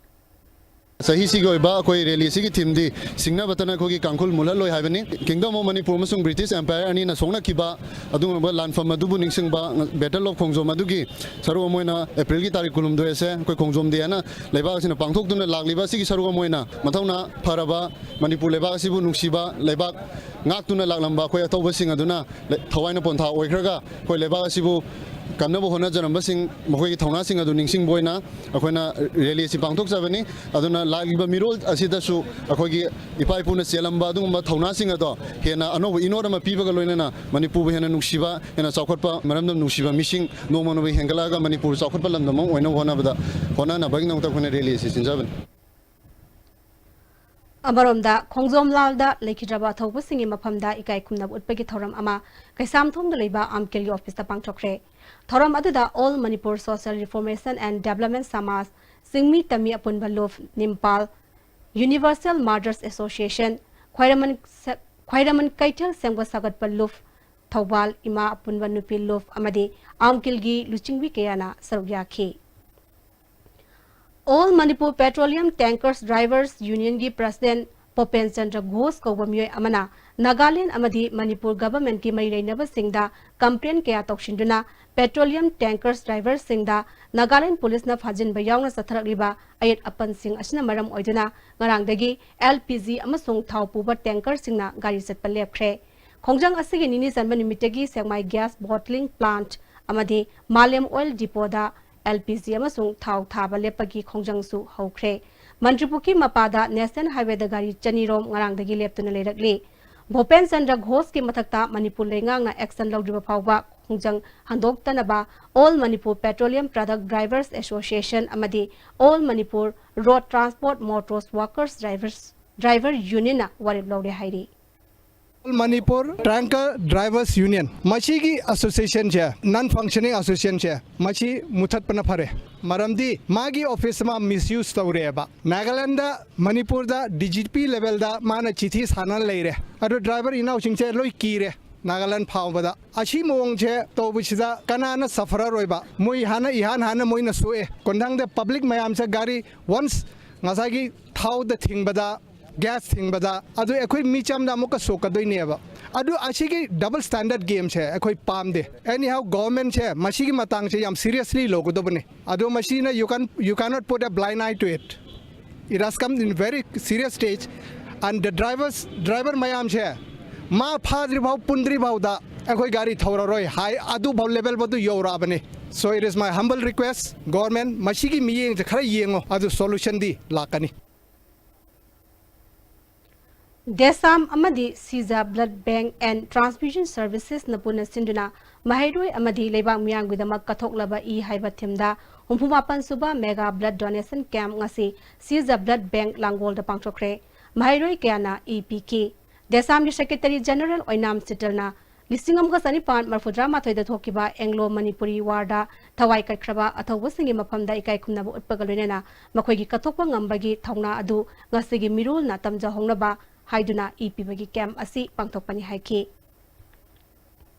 ꯆꯍꯤꯁꯤꯒꯤ ꯑꯣꯏꯕ ꯑꯩꯈꯣꯏ ꯔꯦꯂꯤꯁꯤꯒꯤ ꯊꯤꯝꯗꯤ ꯁꯤꯡꯅꯕꯇꯅ ꯑꯩꯈꯣꯏꯒꯤ ꯀꯥꯡꯈꯨꯜ ꯃꯨꯜꯍꯜꯂꯣꯏ ꯍꯥꯏꯕꯅꯤ꯫ Kingdom of Manipur ꯑꯃꯁꯨꯡ British Empire ꯑꯅꯤꯅ ꯁꯣꯛꯅꯈꯤꯕ ꯑꯗꯨꯒꯨꯝꯂꯕ ꯂꯥꯟꯐꯝ ꯑꯗꯨꯕꯨ ꯅꯤꯡꯁꯤꯡꯕ Battle of ꯈꯣꯡꯖꯣꯝ ꯑꯗꯨꯒꯤ ꯁꯔꯨꯛ ꯑꯃ ꯑꯣꯏꯅ ꯑꯦꯄ꯭ꯔꯤꯜꯒꯤ ꯇꯥꯔꯤꯛ ꯀꯨꯟꯍꯨꯝꯗꯣꯏ ꯑꯁꯦ ꯑꯩꯈꯣꯏ ꯈꯣꯡꯖꯣꯝ ꯗꯦ ꯍꯥꯏꯅ ꯂꯩꯕꯥꯛ ꯑꯁꯤꯅ ꯄꯥꯡꯊꯣꯛꯇꯨꯅ ꯂꯥꯛꯂꯤꯕ ꯑꯁꯤꯒꯤ ꯁꯔꯨꯛ ꯑꯃ ꯑꯣꯏꯅ ꯃꯊꯧꯅꯥ ꯐꯔꯕ ꯃꯅꯤꯄꯨꯔ ꯂꯩꯕꯥꯛ ꯑꯁꯤꯕꯨ ꯅꯨꯡꯁꯤꯕ ꯂꯩꯕꯥꯛ ꯉꯥꯛꯇꯨꯅ ꯂꯥꯛꯂꯝꯕ ꯑꯩꯈꯣꯏ ꯑꯊꯧꯕꯁꯤꯡ ꯑꯗꯨꯅ ꯂꯩ-, ꯊꯋꯥꯏꯅ ꯄꯣꯟꯊꯥ ꯑꯣꯏꯈ꯭ꯔꯒ ꯑꯩꯈꯣꯏ ꯂꯩꯕꯥꯛ ꯑꯁꯤꯕꯨ ꯀꯟꯅꯕ ꯍꯣꯠꯅꯖꯔꯝꯕꯁꯤꯡ, ꯃꯈꯣꯏꯒꯤ ꯊꯧꯅꯥꯁꯤꯡ ꯑꯗꯨ ꯅꯤꯡꯁꯤꯡꯕ ꯑꯣꯏꯅ ꯑꯩꯈꯣꯏꯅ ꯔꯦꯂꯤ ꯑꯁꯤ ꯄꯥꯡꯊꯣꯛꯆꯕꯅꯤ꯫ ꯑꯗꯨꯅ ꯂꯥꯛꯂꯤꯕ ꯃꯤꯔꯣꯜ ꯑꯁꯤꯗꯁꯨ ꯑꯩꯈꯣꯏꯒꯤ ꯏꯄꯥ ꯏꯄꯨꯅ ꯆꯦꯜꯂꯝꯕ ꯑꯗꯨꯒꯨꯝꯕ ꯊꯧꯅꯥꯁꯤꯡ ꯑꯗꯣ ꯍꯦꯟꯅ ꯑꯅꯧꯕ ꯏꯅꯣꯠ ꯑꯃ ꯄꯤꯕꯒ ꯂꯣꯏꯅꯅ ꯃꯅꯤꯄꯨꯔꯕꯨ ꯍꯦꯟꯅ ꯅꯨꯡꯁꯤꯕ, ꯍꯦꯟꯅ ꯆꯥꯎꯈꯠꯄ, ꯃꯔꯝꯗꯝ ꯅꯨꯡꯁꯤꯕ ꯃꯤꯁꯤꯡ ꯅꯣꯡꯃ ꯅꯣꯡꯃꯒꯤ ꯍꯦꯟꯒꯠꯂꯛꯑꯒ ꯃꯅꯤꯄꯨꯔ ꯆꯥꯎꯈꯠꯄ ꯂꯝꯗꯝ ꯑꯃ ꯑꯣꯏꯅꯕ ꯍꯣꯠꯅꯕꯗ, ꯍꯣꯠꯅꯅꯕꯒꯤꯗꯃꯛꯇ ꯑꯩꯈꯣꯏꯅ ꯔꯦꯂꯤ ꯑꯁꯤ ꯁꯤꯟꯖꯕꯅꯤ꯫ ꯑꯃꯔꯣꯝꯗ, ꯈꯣꯡꯖꯣꯝ ꯂꯥꯜꯗ ꯂꯩꯈꯤꯗ꯭ꯔꯕ ꯑꯊꯧꯕꯁꯤꯡꯒꯤ ꯃꯐꯝꯗ ꯏꯀꯥꯏ ꯈꯨꯝꯅꯕ ꯎꯠꯄꯒꯤ ꯊꯧꯔꯝ ꯑꯃ ꯀꯩꯁꯥꯝꯊꯣꯡꯗ ꯂꯩꯕ ꯑꯥꯝꯀꯤꯜꯒꯤ ꯑꯣꯐꯤꯁꯇ ꯄꯥꯡꯊꯣꯛꯈ꯭ꯔꯦ꯫ ꯊꯧꯔꯝ ꯑꯗꯨꯗ All Manipur Social Reformation and Development ꯁꯃꯥꯖ, ꯆꯤꯡꯃꯤ ꯇꯝꯃꯤ ꯑꯄꯨꯟꯕ ꯂꯨꯞ, ꯅꯤꯝꯄꯥꯜ, Universal Mothers Association, ꯈ꯭ꯋꯥꯏꯔꯝꯕꯟ ꯁ-, ꯈ꯭ꯋꯥꯏꯔꯝꯕꯟ ꯀꯩꯊꯦꯜ ꯁꯦꯝꯒꯠ ꯁꯥꯒꯠꯄ ꯂꯨꯞ, ꯊꯧꯕꯥꯜ ꯏꯃꯥ ꯑꯄꯨꯟꯕ ꯅꯨꯄꯤ ꯂꯨꯞ ꯑꯃꯗꯤ ꯑꯥꯝꯀꯤꯜꯒꯤ ꯂꯨꯆꯤꯡꯕꯤ ꯀꯌꯥꯅ ꯁꯔꯨꯛ ꯌꯥꯈꯤ꯫ All Manipur Petroleum Tankers Drivers Unionꯒꯤ President ꯚꯣꯄꯦꯟ Chandra Ghosh ꯀꯧꯕ ꯃꯤꯑꯣꯏ ꯑꯃꯅ ꯅꯥꯒꯥꯂꯦꯟ ꯑꯃꯗꯤ ꯃꯅꯤꯄꯨꯔ governmentꯀꯤ ꯃꯔꯤ ꯂꯩꯅꯕꯁꯤꯡꯗ complaint ꯀꯌꯥ ꯇꯧꯁꯤꯟꯗꯨꯅ petroleum tankers driverꯁꯤꯡꯗ ꯅꯥꯒꯥꯂꯦꯟ ꯄꯨꯂꯤꯁꯅ ꯐꯥꯖꯤꯟꯕ ꯌꯥꯎꯅ ꯆꯠꯊꯔꯛꯂꯤꯕ ꯑꯌꯦꯠ ꯑꯄꯟꯁꯤꯡ ꯑꯁꯤꯅ ꯃꯔꯝ ꯑꯣꯏꯗꯨꯅ ꯉꯔꯥꯡꯗꯒꯤ LPG ꯑꯃꯁꯨꯡ ꯊꯥꯎ ꯄꯨꯕ tankerꯁꯤꯡꯅ ꯒꯥꯔꯤ ꯆꯠꯄ ꯂꯦꯞꯈ꯭ꯔꯦ꯫ ꯈꯣꯡꯖꯪ ꯑꯁꯤꯒꯤ ꯅꯤꯅꯤ ꯆꯟꯕ ꯅꯨꯃꯤꯠꯇꯒꯤ ꯁꯦꯛꯃꯥꯏ gas bottling plant ꯑꯃꯗꯤ ꯃꯥꯂꯦꯝ oil depotꯗ LPG ꯑꯃꯁꯨꯡ ꯊꯥꯎ ꯊꯥꯕ ꯂꯦꯞꯄꯒꯤ ꯈꯣꯡꯖꯪꯁꯨ ꯍꯧꯈ꯭ꯔꯦ꯫ ꯃꯟꯇ꯭ꯔꯤꯄꯨꯈ꯭ꯔꯤ ꯃꯄꯥꯗ National Highwayꯗ ꯒꯥꯔꯤ ꯆꯅꯤꯔꯣꯝ ꯉꯔꯥꯡꯗꯒꯤ ꯂꯦꯞꯇꯨꯅ ꯂꯩꯔꯛꯂꯤ꯫ ꯚꯣꯄꯦꯟ ꯆꯟꯗ꯭ꯔ ꯘꯣꯁꯀꯤ ꯃꯊꯛꯇ ꯃꯅꯤꯄꯨꯔ ꯂꯩꯉꯥꯛꯅ action ꯂꯧꯗ꯭ꯔꯤꯕ ꯐꯥꯎꯕ ꯈꯣꯡꯖꯪ ꯍꯟꯗꯣꯛꯇꯅꯕ All Manipur Petroleum Product Drivers Association ꯑꯃꯗꯤ All Manipur Road Transport Motors Workers Drivers, Driver Unionꯅ ꯋꯥꯔꯦꯞ ꯂꯧꯔꯦ ꯍꯥꯏꯔꯤ꯫ All Manipur Tanker Drivers Union, ꯃꯁꯤꯒꯤ associationꯁꯦ, non functioning associationꯁꯦ, ꯃꯁꯤ ꯃꯨꯊꯠꯄꯅ ꯐꯔꯦ꯫ ꯃꯔꯝꯗꯤ ꯃꯥꯒꯤ office ꯑꯃ misuse ꯇꯧꯔꯦꯕ꯫ ꯅꯥꯒꯥꯂꯦꯟꯗ, ꯃꯅꯤꯄꯨꯔꯗ DGP levelꯗ ꯃꯥꯅ ꯆꯤꯊꯤ ꯁꯥꯟꯅ ꯂꯩꯔꯦ꯫ ꯑꯗꯨ driver ꯏꯅꯥꯎꯁꯤꯡꯁꯦ ꯂꯣꯏ ꯀꯤꯔꯦ꯫ ꯅꯥꯒꯥꯂꯦꯟ ꯐꯥꯎꯕꯗ ꯑꯁꯤ ꯃꯑꯣꯡꯁꯦ ꯇꯧꯕꯁꯤꯗ ꯀꯅꯥꯅ sufferer ꯑꯣꯏꯕ? ꯃꯣꯏ ꯍꯥꯟꯅ, ꯏꯍꯥꯟ ꯍꯥꯟꯅ ꯃꯣꯏꯅ ꯁꯣꯛꯑꯦ꯫ ꯀꯣꯟꯊꯪꯗ public ꯃꯌꯥꯝꯁꯦ ꯒꯥꯔꯤ once ꯉꯁꯥꯏꯒꯤ ꯊꯥꯎꯗ ꯊꯤꯡꯕꯗ, gas ꯊꯤꯡꯕꯗ, ꯑꯗꯨ ꯑꯩꯈꯣꯏ ꯃꯤꯆꯝꯗ ꯑꯃꯨꯛꯀ ꯁꯣꯛꯀꯗꯣꯏꯅꯦꯕ꯫ ꯑꯗꯨ ꯑꯁꯤꯒꯤ double standard gameꯁꯦ ꯑꯩꯈꯣꯏ ꯄꯥꯝꯗꯦ꯫ Anyhow, governmentꯁꯦ ꯃꯁꯤꯒꯤ ꯃꯇꯥꯡꯁꯦ ꯌꯥꯝ seriously ꯂꯧꯒꯗꯕꯅꯤ꯫ ꯑꯗꯨ ꯃꯁꯤꯅ you can, you cannot put a blind eye to it. It has come in very serious stage, and the drivers, driver ꯃꯌꯥꯝꯁꯦ ꯃꯥ ꯐꯥꯗ꯭ꯔꯤ ꯐꯥꯎ, ꯄꯨꯟꯗ꯭ꯔꯤ ꯐꯥꯎꯗ ꯑꯩꯈꯣꯏ ꯒꯥꯔꯤ ꯊꯧꯔꯔꯣꯏ ꯍꯥꯏ, ꯑꯗꯨꯐꯥꯎ ꯂꯦꯚꯦꯜꯕꯨ ꯑꯗꯨ ꯌꯧꯔꯛꯑꯕꯅꯤ꯫ So it is my humble request, government, ꯃꯁꯤꯒꯤ ꯃꯤꯠꯌꯦꯡꯁꯦ ꯈꯔ ꯌꯦꯡꯉꯣ, ꯑꯗꯨ ꯁꯣꯂꯨꯁꯟꯗꯤ ꯂꯥꯛꯀꯅꯤ꯫ ꯗꯦꯁꯥꯝ ꯑꯃꯗꯤ ꯁꯤꯖ ꯕ꯭ꯂꯗ ꯕꯦꯡꯛ ꯑꯦꯟ ꯇ꯭ꯔꯥꯟꯁꯐ꯭ꯌꯨꯖꯟ ꯁꯔꯚꯤꯁꯦꯁꯅ ꯄꯨꯟꯅ ꯁꯤꯟꯗꯨꯅ ꯃꯍꯩꯔꯣꯏ ꯑꯃꯗꯤ ꯂꯩꯕꯥꯛ ꯃꯤꯌꯥꯝꯒꯤꯗꯃꯛ ꯀꯠꯊꯣꯛꯂꯕ ꯏ ꯍꯥꯏꯕ ꯊꯤꯝꯗ ꯍꯨꯝꯐꯨ ꯃꯥꯄꯟ ꯁꯨꯕ ꯃꯦꯒꯥ ꯕ꯭ꯂꯗ ꯗꯣꯅꯦꯁꯟ ꯀꯦꯝꯞ ꯉꯁꯤ ꯁꯤꯖ ꯕ꯭ꯂꯗ ꯕꯦꯡꯛ ꯂꯥꯡꯒꯣꯜꯗ ꯄꯥꯡꯊꯣꯛꯈ꯭ꯔꯦ꯫ ꯃꯍꯩꯔꯣꯏ ꯀꯌꯥꯅ ꯏ ꯄꯤꯈꯤ꯫ ꯗꯦꯁꯥꯝꯒꯤ ꯁꯦꯀ꯭ꯔꯦꯇꯔꯤ ꯖꯦꯅꯔꯦꯜ ꯑꯣꯏꯅꯥꯝ ꯆꯤꯇꯜꯅ ꯂꯤꯁꯤꯡ ꯑꯃꯒ ꯆꯅꯤꯄꯥꯟ ꯃꯔꯐꯨꯇꯔꯥ ꯃꯥꯊꯣꯏꯗ ꯊꯣꯛꯈꯤꯕ ꯑꯦꯡꯂꯣ ꯃꯅꯤꯄꯨꯔꯤ ꯋꯥꯔꯗ ꯊꯋꯥꯏ ꯀꯠꯈ꯭ꯔꯕ ꯑꯊꯧꯕꯁꯤꯡꯒꯤ ꯃꯐꯝꯗ ꯏꯀꯥꯏ ꯈꯨꯝꯅꯕ ꯎꯠꯄꯒ ꯂꯣꯏꯅꯅ ꯃꯈꯣꯏꯒꯤ ꯀꯠꯊꯣꯛꯄ ꯉꯝꯕꯒꯤ ꯊꯧꯅꯥ ꯑꯗꯨ ꯉꯁꯤꯒꯤ ꯃꯤꯔꯣꯜꯅ ꯇꯝꯖꯍꯧꯅꯕ ꯍꯥꯏꯗꯨꯅ ꯏ ꯄꯤꯕꯒꯤ ꯀꯦꯝꯞ ꯑꯁꯤ ꯄꯥꯡꯊꯣꯛꯄꯅꯤ ꯍꯥꯏꯈꯤ꯫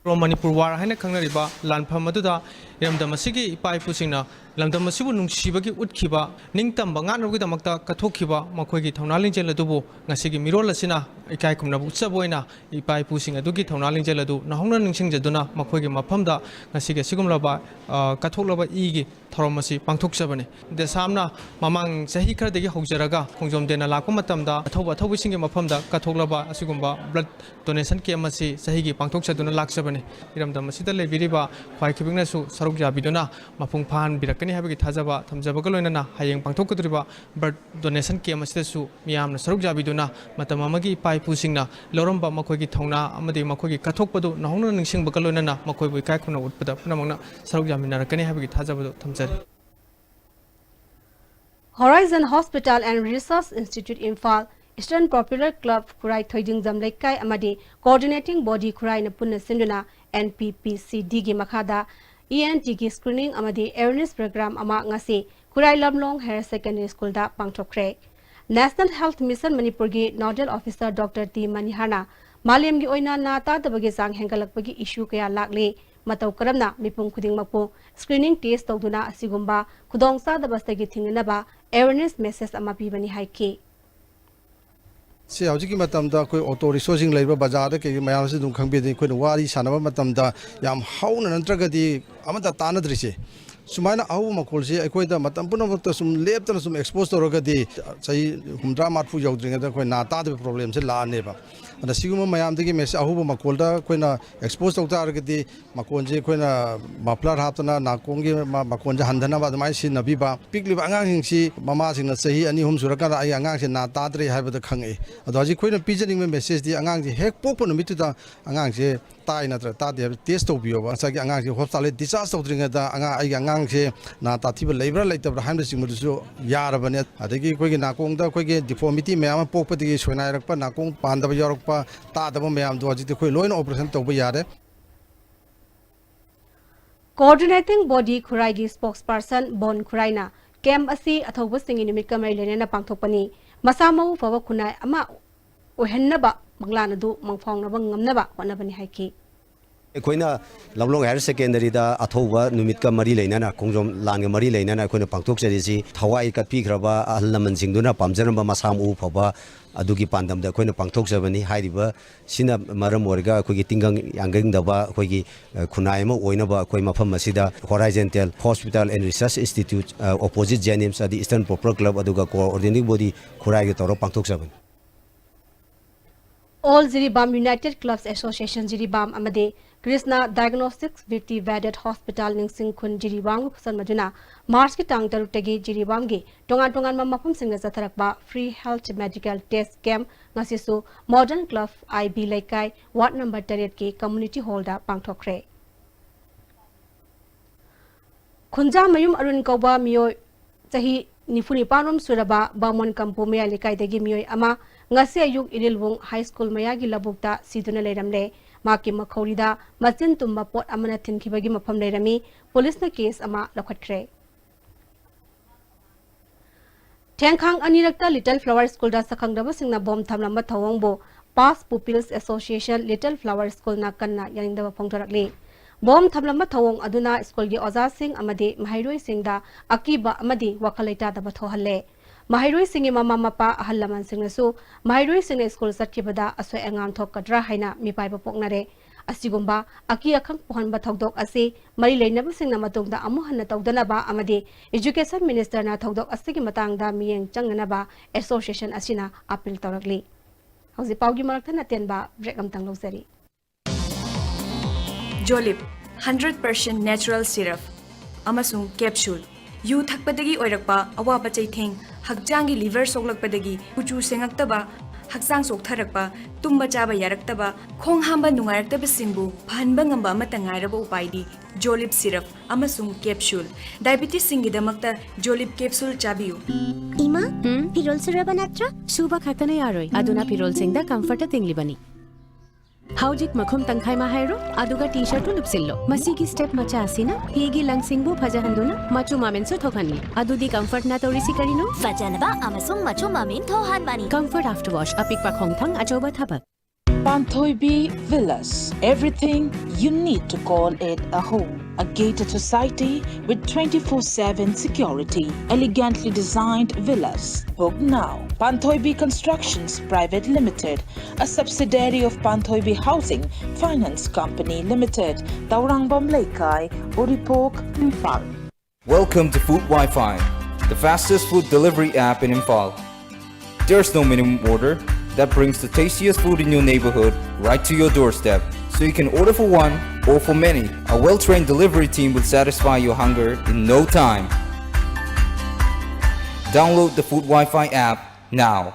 ꯑꯦꯡꯂꯣ ꯃꯅꯤꯄꯨꯔ ꯋꯥꯔ ꯍꯥꯏꯅ ꯈꯪꯅꯔꯤꯕ ꯂꯥꯟꯐꯝ ꯑꯗꯨꯗ ꯏꯔꯝꯗꯝ ꯑꯁꯤꯒꯤ ꯏꯄꯥ ꯏꯄꯨꯁꯤꯡꯅ ꯂꯝꯗꯝ ꯑꯁꯤꯕꯨ ꯅꯨꯡꯁꯤꯕꯒꯤ ꯎꯠꯈꯤꯕ, ꯅꯤꯡꯇꯝꯕ ꯉꯥꯛꯅꯕꯒꯤꯗꯃꯛꯇ ꯀꯠꯊꯣꯛꯈꯤꯕ ꯃꯈꯣꯏꯒꯤ ꯊꯧꯅꯥ ꯂꯤꯡꯖꯦꯜ ꯑꯗꯨꯕꯨ ꯉꯁꯤꯒꯤ ꯃꯤꯔꯣꯜ ꯑꯁꯤꯅ ꯏꯀꯥꯏ ꯈꯨꯝꯅꯕ ꯎꯠꯆꯕ ꯑꯣꯏꯅ ꯏꯄꯥ ꯏꯄꯨꯁꯤꯡ ꯑꯗꯨꯒꯤ ꯊꯧꯅꯥ ꯂꯤꯡꯖꯦꯜ ꯑꯗꯨ ꯅꯧꯍꯧꯅ ꯅꯤꯡꯁꯤꯡꯖꯗꯨꯅ ꯃꯈꯣꯏꯒꯤ ꯃꯐꯝꯗ ꯉꯁꯤꯒꯤ ꯑꯁꯤꯒꯨꯝꯂꯕ, ꯑ, ꯀꯠꯊꯣꯛꯂꯕ ꯏꯒꯤ ꯊꯧꯔꯝ ꯑꯁꯤ ꯄꯥꯡꯊꯣꯛꯆꯕꯅꯤ꯫ ꯗꯦꯁꯥꯝꯅ ꯃꯃꯥꯡ ꯆꯍꯤ ꯈꯔꯗꯒꯤ ꯍꯧꯖꯔꯒ ꯈꯣꯡꯖꯣꯝ ꯗꯦꯅ ꯂꯥꯛꯄ ꯃꯇꯝꯗ ꯑꯊꯧꯕ ꯑꯊꯧꯕꯁꯤꯡꯒꯤ ꯃꯐꯝꯗ ꯀꯠꯊꯣꯛꯂꯕ ꯑꯁꯤꯒꯨꯝꯕ ꯕ꯭ꯂꯗ ꯗꯣꯅꯦꯁꯟ ꯀꯦꯝꯞ ꯑꯁꯤ ꯆꯍꯤꯒꯤ ꯄꯥꯡꯊꯣꯛꯆꯗꯨꯅ ꯂꯥꯛꯆꯕꯅꯤ꯫ ꯏꯔꯝꯗꯝ ꯑꯁꯤꯗ ꯂꯩꯕꯤꯔꯤꯕ ꯈ꯭ꯋꯥꯏ ꯈꯤꯕꯤꯛꯅꯁꯨ ꯁꯔꯨꯛ ꯌꯥꯕꯤꯗꯨꯅ ꯃꯄꯨꯡ ꯐꯥꯍꯟꯕꯤꯔꯛꯀꯅꯤ ꯍꯥꯏꯕꯒꯤ ꯊꯥꯖꯕ ꯊꯝꯖꯕꯒ ꯂꯣꯏꯅꯅ ꯍꯌꯦꯡ ꯄꯥꯡꯊꯣꯛꯀꯗꯧꯔꯤꯕ ꯕ꯭ꯂꯗ ꯗꯣꯅꯦꯁꯟ ꯀꯦꯝꯞ ꯑꯁꯤꯗꯁꯨ ꯃꯤꯌꯥꯝꯅ ꯁꯔꯨꯛ ꯌꯥꯕꯤꯗꯨꯅ ꯃꯇꯝ ꯑꯃꯒꯤ ꯏꯄꯥ ꯏꯄꯨꯁꯤꯡꯅ ꯂꯧꯔꯝꯕ ꯃꯈꯣꯏꯒꯤ ꯊꯧꯅꯥ ꯑꯃꯗꯤ ꯃꯈꯣꯏꯒꯤ ꯀꯠꯊꯣꯛꯄꯗꯨ ꯅꯧꯍꯧꯅ ꯅꯤꯡꯁꯤꯡꯕꯒ ꯂꯣꯏꯅꯅ ꯃꯈꯣꯏꯕꯨ ꯏꯀꯥꯏ ꯈꯨꯝꯅꯕ ꯎꯠꯄꯗ ꯄꯨꯝꯅꯃꯛꯅ ꯁꯔꯨꯛ ꯌꯥꯃꯤꯟꯅꯔꯛꯀꯅꯤ ꯍꯥꯏꯕꯒꯤ ꯊꯥꯖꯕꯗꯨ ꯊꯝꯖꯔꯤ꯫ Horizon Hospital and Research Institute Imphal, Eastern Popular Club ꯈꯨꯔꯥꯏ ꯊꯣꯏꯗꯤꯡꯖꯝ ꯂꯩꯀꯥꯏ ꯑꯃꯗꯤ Coordinating Body ꯈꯨꯔꯥꯏꯅ ꯄꯨꯟꯅ ꯁꯤꯟꯗꯨꯅ N P P C D ꯒꯤ ꯃꯈꯥꯗ E N T ꯒꯤ screening ꯑꯃꯗꯤ awareness program ꯑꯃ ꯉꯁꯤ ꯈꯨꯔꯥꯏ ꯂꯝꯂꯣꯡ Higher Secondary School ꯗ ꯄꯥꯡꯊꯣꯛꯈ꯭ꯔꯦ꯫ National Health Mission ꯃꯅꯤꯄꯨꯔꯒꯤ Nodal Officer Doctor T ꯃꯅꯤꯍꯥꯔꯅ ꯃꯥꯂꯦꯝꯒꯤ ꯑꯣꯏꯅ ꯅꯥ ꯇꯥꯗꯕꯒꯤ ꯆꯥꯡ ꯍꯦꯟꯒꯠꯂꯛꯄꯒꯤ issue ꯀꯌꯥ ꯂꯥꯛꯂꯤ, ꯃꯇꯧ ꯀꯔꯝꯅ ꯃꯤꯄꯨꯝ ꯈꯨꯗꯤꯡꯃꯛꯄꯨ screening test ꯇꯧꯗꯨꯅ ꯑꯁꯤꯒꯨꯝꯕ ꯈꯨꯗꯣꯡꯆꯥꯗꯕꯁꯤꯗꯒꯤ ꯊꯤꯡꯅꯅꯕ awareness message ꯑꯃ ꯄꯤꯕꯅꯤ ꯍꯥꯏꯈꯤ꯫ ꯁꯤ ꯍꯧꯖꯤꯛꯀꯤ ꯃꯇꯝꯗ ꯑꯩꯈꯣꯏ ꯑꯣꯇꯣ ꯔꯤꯛꯁꯣꯁꯤꯡ ꯂꯩꯔꯤꯕ ꯕꯖꯥꯔꯗ ꯀꯩꯒꯤ ꯃꯌꯥꯝꯁꯤ ꯑꯗꯨꯝ ꯈꯪꯕꯤꯔꯗꯤ, ꯑꯩꯈꯣꯏꯅ ꯋꯥꯔꯤ ꯁꯥꯟꯅꯕ ꯃꯇꯝꯗ ꯌꯥꯝ ꯍꯧꯅ ꯅꯠꯇ꯭ꯔꯒꯗꯤ ꯑꯃꯠꯇ ꯇꯥꯟꯅꯗ꯭ꯔꯤꯁꯦ꯫ ꯁꯨꯃꯥꯏꯅ ꯑꯍꯧꯕ ꯃꯈꯣꯜꯁꯤ ꯑꯩꯈꯣꯏꯗ ꯃꯇꯝ ꯄꯨꯝꯅꯃꯛꯇ ꯁꯨꯝ ꯂꯦꯞꯇꯅ ꯁꯨꯝ expose ꯇꯧꯔꯒꯗꯤ ꯆꯍꯤ ꯍꯨꯝꯗ꯭ꯔꯥ ꯃꯔꯐꯨ ꯌꯧꯗ꯭ꯔꯤꯉꯩꯗ ꯑꯩꯈꯣꯏ ꯅꯥ ꯇꯥꯗꯕ problemꯁꯦ ꯂꯥꯛꯑꯅꯦꯕ꯫ ꯑꯗ ꯁꯤꯒꯨꯝꯕ ꯃꯌꯥꯝꯗꯒꯤ ꯃꯦꯁꯦꯖ ꯑꯍꯧꯕ ꯃꯈꯣꯜꯗ ꯑꯩꯈꯣꯏꯅ ꯑꯦꯛꯁꯄꯣꯖ ꯇꯧ ꯇꯥꯔꯒꯗꯤ, ꯃꯈꯣꯟꯁꯦ ꯑꯩꯈꯣꯏꯅ ꯃꯐ꯭ꯂꯔ ꯍꯥꯞꯇꯅ ꯅꯥꯀꯣꯡꯒꯤ ꯃ-, ꯃꯈꯣꯟꯁꯦ ꯍꯟꯊꯅꯕ ꯑꯗꯨꯃꯥꯏꯅ ꯁꯤꯖꯤꯟꯅꯕꯤꯕ꯫ ꯄꯤꯛꯂꯤꯕ ꯑꯉꯥꯡꯁꯤꯡꯁꯤ ꯃꯃꯥꯁꯤꯡꯅ ꯆꯍꯤ ꯑꯅꯤ ꯑꯍꯨꯝ ꯁꯨꯔꯀꯥꯟꯗ ꯑꯩ ꯑꯉꯥꯡꯁꯦ ꯅꯥ ꯇꯥꯗ꯭ꯔꯦ ꯍꯥꯏꯕꯗ ꯈꯪꯉꯛꯏ꯫ ꯑꯗꯣ ꯍꯧꯖꯤꯛ ꯑꯩꯈꯣꯏꯅ ꯄꯤꯖꯅꯤꯡꯕ ꯃꯦꯁꯦꯖꯇꯤ ꯑꯉꯥꯡꯁꯦ ꯍꯦꯛ ꯄꯣꯛꯄ ꯅꯨꯃꯤꯠꯇꯨꯗ ꯑꯉꯥꯡꯁꯦ ꯇꯥꯏ ꯅꯠꯇ꯭ꯔ ꯇꯥꯗꯦ ꯍꯥꯏꯕ ꯇꯦꯁ ꯇꯧꯕꯤꯌꯣꯕ꯫ ꯉꯁꯥꯏꯒꯤ ꯑꯉꯥꯡꯁꯦ ꯍꯣꯁꯄꯤꯇꯥꯜꯗ ꯗꯤꯁꯆꯥꯔꯖ ꯇꯧꯗ꯭ꯔꯤꯉꯩꯗ ꯑꯉꯥꯡ, ꯑꯩꯒꯤ ꯑꯉꯥꯡꯁꯦ ꯅꯥ ꯇꯥꯊꯤꯕ ꯂꯩꯕ꯭ꯔꯥ ꯂꯩꯇꯕ꯭ꯔꯥ ꯍꯥꯏꯕꯅꯆꯤꯡꯕꯗꯨꯁꯨ ꯌꯥꯔꯕꯅꯦ꯫ ꯑꯗꯒꯤ ꯑꯩꯈꯣꯏꯒꯤ ꯅꯥꯀꯣꯡꯗ ꯑꯩꯈꯣꯏꯒꯤ ꯗꯤꯐꯣꯔꯃꯤꯇꯤ ꯃꯌꯥꯝ ꯑꯃ ꯄꯣꯛꯄꯗꯒꯤ ꯁꯣꯏꯅꯥꯏꯔꯛꯄ, ꯅꯥꯀꯣꯡ ꯄꯥꯟꯗꯕ ꯌꯥꯎꯔꯛꯄ, ꯇꯥꯗꯕ ꯃꯌꯥꯝꯗꯣ ꯍꯧꯖꯤꯛꯇꯤ ꯑꯩꯈꯣꯏ ꯂꯣꯏꯅ ꯑꯣꯄꯔꯦꯁꯟ ꯇꯧꯕ ꯌꯥꯔꯦ꯫ Coordinating Body ꯈꯨꯔꯥꯏꯒꯤ spokesperson ꯕꯣꯟ ꯈꯨꯔꯥꯏꯅ ꯀꯦꯝꯞ ꯑꯁꯤ ꯑꯊꯧꯕꯁꯤꯡꯒꯤ ꯅꯨꯃꯤꯠꯀ ꯃꯔꯤ ꯂꯩꯅꯅ ꯄꯥꯡꯊꯣꯛꯄꯅꯤ꯫ ꯃꯁꯥ ꯃꯎ ꯐꯕ ꯈꯨꯟꯅꯥꯏ ꯑꯃ ꯑꯣꯏꯍꯟꯅꯕ ꯃꯪꯂꯥꯟ ꯑꯗꯨ ꯃꯪꯐꯥꯎꯅꯕ ꯉꯝꯅꯕ ꯍꯣꯠꯅꯕꯅꯤ ꯍꯥꯏꯈꯤ꯫ ꯑꯩꯈꯣꯏꯅ ꯂꯝꯂꯣꯡ ꯍꯥꯌꯔ ꯁꯦꯀꯦꯟꯗꯔꯤꯗ ꯑꯊꯧꯕ ꯅꯨꯃꯤꯠꯀ ꯃꯔꯤ ꯂꯩꯅꯅ, ꯈꯣꯡꯖꯣꯝ ꯂꯥꯟꯒ ꯃꯔꯤ ꯂꯩꯅꯅ ꯑꯩꯈꯣꯏꯅ ꯄꯥꯡꯊꯣꯛꯆꯔꯤꯁꯤ ꯊꯋꯥꯏ ꯀꯠꯄꯤꯈ꯭ꯔꯕ ꯑꯍꯜ ꯂꯃꯟꯁꯤꯡꯗꯨꯅ ꯄꯥꯝꯖꯔꯝꯕ ꯃꯁꯥ ꯃꯎ ꯐꯕ ꯑꯗꯨꯒꯤ ꯄꯥꯟꯗꯝꯗ ꯑꯩꯈꯣꯏꯅ ꯄꯥꯡꯊꯣꯛꯆꯕꯅꯤ꯫ ꯍꯥꯏꯔꯤꯕ ꯁꯤꯅ ꯃꯔꯝ ꯑꯣꯏꯔꯒ ꯑꯩꯈꯣꯏꯒꯤ ꯇꯤꯡꯒꯪ ꯌꯥꯡꯒꯪꯗꯕ ꯑꯩꯈꯣꯏꯒꯤ, ꯑ, ꯈꯨꯟꯅꯥꯏ ꯑꯃ ꯑꯣꯏꯅꯕ ꯑꯩꯈꯣꯏ ꯃꯐꯝ ꯑꯁꯤꯗ Horizontal Hospital and Research Institute, ꯑ, opposite JNIMS ꯑꯗꯤ Eastern Poplar Club ꯑꯗꯨꯒ Coordinating Body ꯈꯨꯔꯥꯏꯒ ꯇꯧꯔꯒ ꯄꯥꯡꯊꯣꯛꯆꯕꯅꯤ꯫ All Jiribam United Clubs Association Jiribam ꯑꯃꯗꯤ Krishna Diagnostics Virti Vaided Hospital ꯅꯤꯡꯁꯤꯡ ꯈꯨꯟ ꯖꯤꯔꯤꯕꯥꯝꯒ ꯈꯨꯠꯁꯝꯅꯗꯨꯅ ꯃꯥꯔꯆꯀꯤ ꯇꯥꯡ ꯇꯔꯨꯛꯇꯒꯤ ꯖꯤꯔꯤꯕꯥꯝꯒꯤ ꯇꯣꯉꯥꯟ ꯇꯣꯉꯥꯟꯕ ꯃꯐꯝꯁꯤꯡꯗ ꯆꯠꯊꯔꯛꯄ free health medical test camp ꯉꯁꯤꯁꯨ Modern Club I B ꯂꯩꯀꯥꯏ, ward number ꯇꯔꯦꯠꯀꯤ community hallꯗ ꯄꯥꯡꯊꯣꯛꯈ꯭ꯔꯦ꯫ ꯈꯨꯟꯖꯥꯃꯌꯨꯝ ꯑꯔꯨꯟ ꯀꯧꯕ ꯃꯤꯑꯣꯏ ꯆꯍꯤ ꯅꯤꯐꯨ ꯅꯤꯄꯥꯟ ꯔꯣꯝ ꯁꯨꯔꯕ ꯕꯥꯃꯣꯟ ꯀꯝꯄꯨ ꯃꯌꯥꯏ ꯂꯩꯀꯥꯏꯗꯒꯤ ꯃꯤꯑꯣꯏ ꯑꯃ ꯉꯁꯤ ꯑꯌꯨꯛ ꯏꯔꯤꯜꯕꯨꯡ ꯍꯥꯏ ꯁ꯭ꯀꯨꯜ ꯃꯌꯥꯒꯤ ꯂꯧꯕꯨꯛꯇ ꯁꯤꯗꯨꯅ ꯂꯩꯔꯝꯂꯦ꯫ ꯃꯍꯥꯛꯀꯤ ꯃꯈꯧꯔꯤꯗ ꯃꯆꯤꯟ ꯇꯨꯝꯕ ꯄꯣꯠ ꯑꯃꯅ ꯊꯤꯟꯈꯤꯕꯒꯤ ꯃꯐꯝ ꯂꯩꯔꯝꯃꯤ꯫ ꯄꯨꯂꯤꯁꯅ ꯀꯦꯁ ꯑꯃ ꯂꯧꯈꯠꯈ꯭ꯔꯦ꯫ ꯊꯦꯡꯈꯥꯡ ꯑꯅꯤꯔꯛꯇ ꯂꯤꯇꯜ ꯐ꯭ꯂꯥꯋꯔ ꯁ꯭ꯀꯨꯜꯗ ꯁꯛꯈꯪꯗꯕꯁꯤꯡꯅ ꯕꯣꯝ ꯊꯝꯂꯝꯕ ꯊꯧꯑꯣꯡꯕꯨ Past Pupils Association Little Flower Schoolꯅ ꯀꯟꯅ ꯌꯥꯅꯤꯡꯗꯕ ꯐꯣꯡꯗꯣꯔꯛꯂꯤ꯫ ꯕꯣꯝ ꯊꯝꯂꯝꯕ ꯊꯧꯑꯣꯡ ꯑꯗꯨꯅ ꯁ꯭ꯀꯨꯜꯒꯤ ꯑꯣꯖꯥꯁꯤꯡ ꯑꯃꯗꯤ ꯃꯍꯩꯔꯣꯏꯁꯤꯡꯗ ꯑꯀꯤꯕ ꯑꯃꯗꯤ ꯋꯥꯈꯜ ꯂꯩꯇꯥꯗꯕ ꯊꯣꯛꯍꯜꯂꯦ꯫ ꯃꯍꯩꯔꯣꯏꯁꯤꯡꯒꯤ ꯃꯃꯥ ꯃꯄꯥ, ꯑꯍꯜ ꯂꯃꯟꯁꯤꯡꯅꯁꯨ ꯃꯍꯩꯔꯣꯏꯁꯤꯡꯅ ꯁ꯭ꯀꯨꯜ ꯆꯠꯈꯤꯕꯗ ꯑꯁꯣꯏ ꯑꯉꯥꯝ ꯊꯣꯛꯀꯗ꯭ꯔꯥ ꯍꯥꯏꯅ ꯃꯤꯄꯥꯏꯕ ꯄꯣꯛꯅꯔꯦ꯫ ꯑꯁꯤꯒꯨꯝꯕ ꯑꯀꯤ ꯑꯈꯪ ꯄꯣꯛꯍꯟꯕ ꯊꯧꯗꯣꯛ ꯑꯁꯤ ꯃꯔꯤ ꯂꯩꯅꯕꯁꯤꯡꯅ ꯃꯇꯨꯡꯗ ꯑꯃꯨꯛ ꯍꯟꯅ ꯇꯧꯗꯅꯕ ꯑꯃꯗꯤ Education Ministerꯅ ꯊꯧꯗꯣꯛ ꯑꯁꯤꯒꯤ ꯃꯇꯥꯡꯗ ꯃꯤꯠꯌꯦꯡ ꯆꯪꯅꯅꯕ association ꯑꯁꯤꯅ appeal ꯇꯧꯔꯛꯂꯤ꯫ ꯍꯧꯖꯤꯛ ꯄꯥꯎꯒꯤ ꯃꯔꯛ ꯊꯠꯅ ꯇꯦꯟꯕ ꯕ꯭ꯔꯦꯛ ꯑꯃꯇꯪ ꯂꯧꯖꯔꯤ꯫ ꯖꯣꯂꯤꯞ, ꯍꯟꯗ꯭ꯔꯦꯠ ꯄꯥꯔꯁꯦꯟ ꯅꯦꯆꯔꯦꯜ ꯁꯤꯔꯞ ꯑꯃꯁꯨꯡ ꯀꯦꯞꯁꯨꯜ꯫ ꯌꯨ ꯊꯛꯄꯗꯒꯤ ꯑꯣꯏꯔꯛꯄ ꯑꯋꯥꯕ ꯆꯩꯊꯦꯡ, ꯍꯛꯆꯥꯡꯒꯤ ꯂꯤꯚꯔ ꯁꯣꯛꯂꯛꯄꯗꯒꯤ ꯀꯨꯆꯨ ꯁꯦꯡꯉꯛꯇꯕ, ꯍꯛꯆꯥꯡ ꯆꯣꯛꯊꯔꯛꯄ, ꯇꯨꯝꯕ ꯆꯥꯕ ꯌꯥꯔꯛꯇꯕ, ꯈꯣꯡ ꯍꯥꯝꯕ ꯅꯨꯡꯉꯥꯏꯔꯛꯇꯕꯁꯤꯡꯕꯨ ꯐꯍꯟꯕ ꯉꯝꯕ ꯑꯃꯠꯇ ꯉꯥꯏꯔꯕ ꯎꯄꯥꯏꯗꯤ ꯖꯣꯂꯤꯞ ꯁꯤꯔꯞ ꯑꯃꯁꯨꯡ ꯀꯦꯞꯁꯨꯜ꯫ ꯗꯥꯏꯕꯤꯇꯤꯁꯁꯤꯡꯒꯤꯗꯃꯛꯇ ꯖꯣꯂꯤꯞ ꯀꯦꯞꯁꯨꯜ ꯆꯥꯕꯤꯌꯨ꯫ ꯏꯃꯥ, ꯎꯝ? ꯐꯤꯔꯣꯜ ꯁꯨꯔꯕ ꯅꯠꯇ꯭ꯔꯣ? ꯁꯨꯕ ꯈꯛꯇꯅ ꯌꯥꯔꯣꯏ, ꯑꯗꯨꯅ ꯐꯤꯔꯣꯜꯁꯤꯡꯗ ꯀꯝꯐꯔꯠ ꯇꯤꯡꯂꯤꯕꯅꯤ꯫ ꯍꯧꯖꯤꯛ ꯃꯈꯨꯝ ꯇꯪꯈꯥꯏ ꯃꯥ ꯍꯥꯏꯔꯣ, ꯑꯗꯨꯒ ꯇꯤ ꯁꯔꯠꯇꯨ ꯂꯨꯞꯁꯤꯜꯂꯣ꯫ ꯃꯁꯤꯒꯤ ꯁ꯭ꯇꯦꯞ ꯃꯆꯥ ꯑꯁꯤꯅ ꯐꯤꯒꯤ ꯂꯪꯁꯤꯡꯕꯨ ꯐꯖꯍꯟꯗꯨꯅ ꯃꯆꯨ ꯃꯃꯦꯟꯁꯨ ꯊꯣꯛꯍꯟꯂꯤ꯫ ꯑꯗꯨꯗꯤ ꯀꯝꯐꯔꯠꯅ ꯇꯧꯔꯤꯁꯤ ꯀꯔꯤꯅꯣ? ꯐꯖꯅꯕ ꯑꯃꯁꯨꯡ ꯃꯆꯨ ꯃꯃꯦꯟ ꯊꯣꯛꯍꯟꯕꯅꯤ꯫ ꯀꯝꯐꯔꯠ ꯑꯥꯐꯇꯔ ꯋꯥꯁ, ꯑꯄꯤꯛꯄ ꯈꯣꯡꯊꯥꯡ, ꯑꯆꯧꯕ ꯊꯕꯛ꯫ Panthoibi Villas, everything you need to call it a home. A gated society with twenty-four seven security. Elegantly designed villas. Book now. Panthoibi Constructions Private Limited, a subsidiary of Panthoibi Housing Finance Company Limited, Taurangvam Leikai, Uripok, Imphal. Welcome to Food Wi-Fi, the fastest food delivery app in Imphal. There's no minimum order that brings the tastiest food in your neighborhood right to your doorstep, so you can order for one or for many. A well-trained delivery team will satisfy your hunger in no time. Download the Food Wi-Fi app now.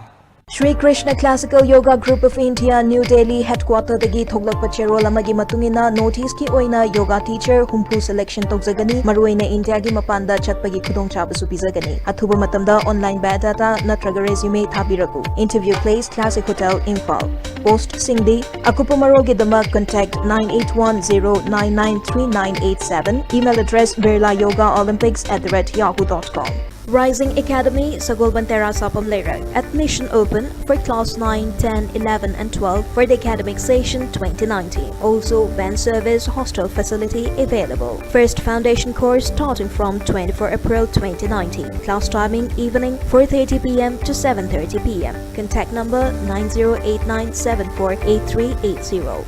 Shri Krishna Classical Yoga Group of India, New Delhi headquarter ꯗꯒꯤ ꯊꯣꯛꯂꯛꯄ ꯆꯦꯔꯣꯜ ꯑꯃꯒꯤ ꯃꯇꯨꯡ ꯏꯟꯅ North East ꯀꯤ ꯑꯣꯏꯅ yoga teacher ꯍꯨꯝꯐꯨ selection ꯇꯧꯖꯒꯅꯤ꯫ ꯃꯔꯨꯑꯣꯏꯅ ꯏꯟꯗꯤꯌꯥꯒꯤ ꯃꯄꯥꯟꯗ ꯆꯠꯄꯒꯤ ꯈꯨꯗꯣꯡꯆꯥꯕꯁꯨ ꯄꯤꯖꯒꯅꯤ꯫ ꯑꯊꯨꯕ ꯃꯇꯝꯗ online biodata ꯅꯠꯇ꯭ꯔꯒ resume ꯊꯥꯕꯤꯔꯛꯎ꯫ Interview place, Classic Hotel, Imphal. Post ꯁꯤꯡꯗꯤ ꯑꯀꯨꯞꯄ ꯃꯔꯣꯜꯒꯤꯗꯃꯛ contact nine eight one zero nine nine three nine eight seven. Email address, birla yoga olympics at the rate yahoo dot com. Rising Academy, Sagolband Terrace, Sapam Leirang. Admission open for class nine, ten, eleven and twelve for the academic session twenty nineteen. Also, van service, hostel facility available. First foundation course starting from twenty-four April twenty nineteen. Class timing evening four thirty p m to seven thirty p m. Contact number nine zero eight nine seven four eight three eight zero.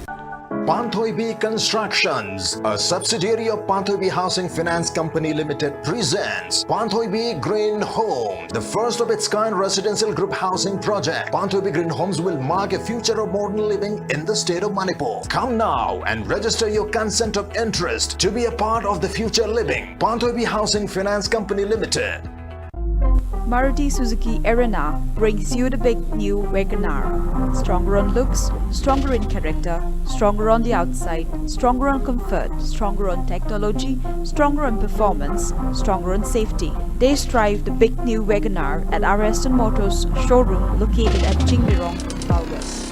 Panthoibi Constructions, a subsidiary of Panthoibi Housing Finance Company Limited, presents Panthoibi Green Home, the first of its kind residential group housing project. Panthoibi Green Homes will mark a future of modern living in the state of Manipur. Come now and register your consent of interest to be a part of the future living. Panthoibi Housing Finance Company Limited. Maruti Suzuki Erina brings you the big new WagonR. Stronger on looks, stronger in character, stronger on the outside, stronger on comfort, stronger on technology, stronger on performance, stronger on safety. Test drive the big new WagonR at our Aston Motors showroom located at Chingmeirong, Imphal West.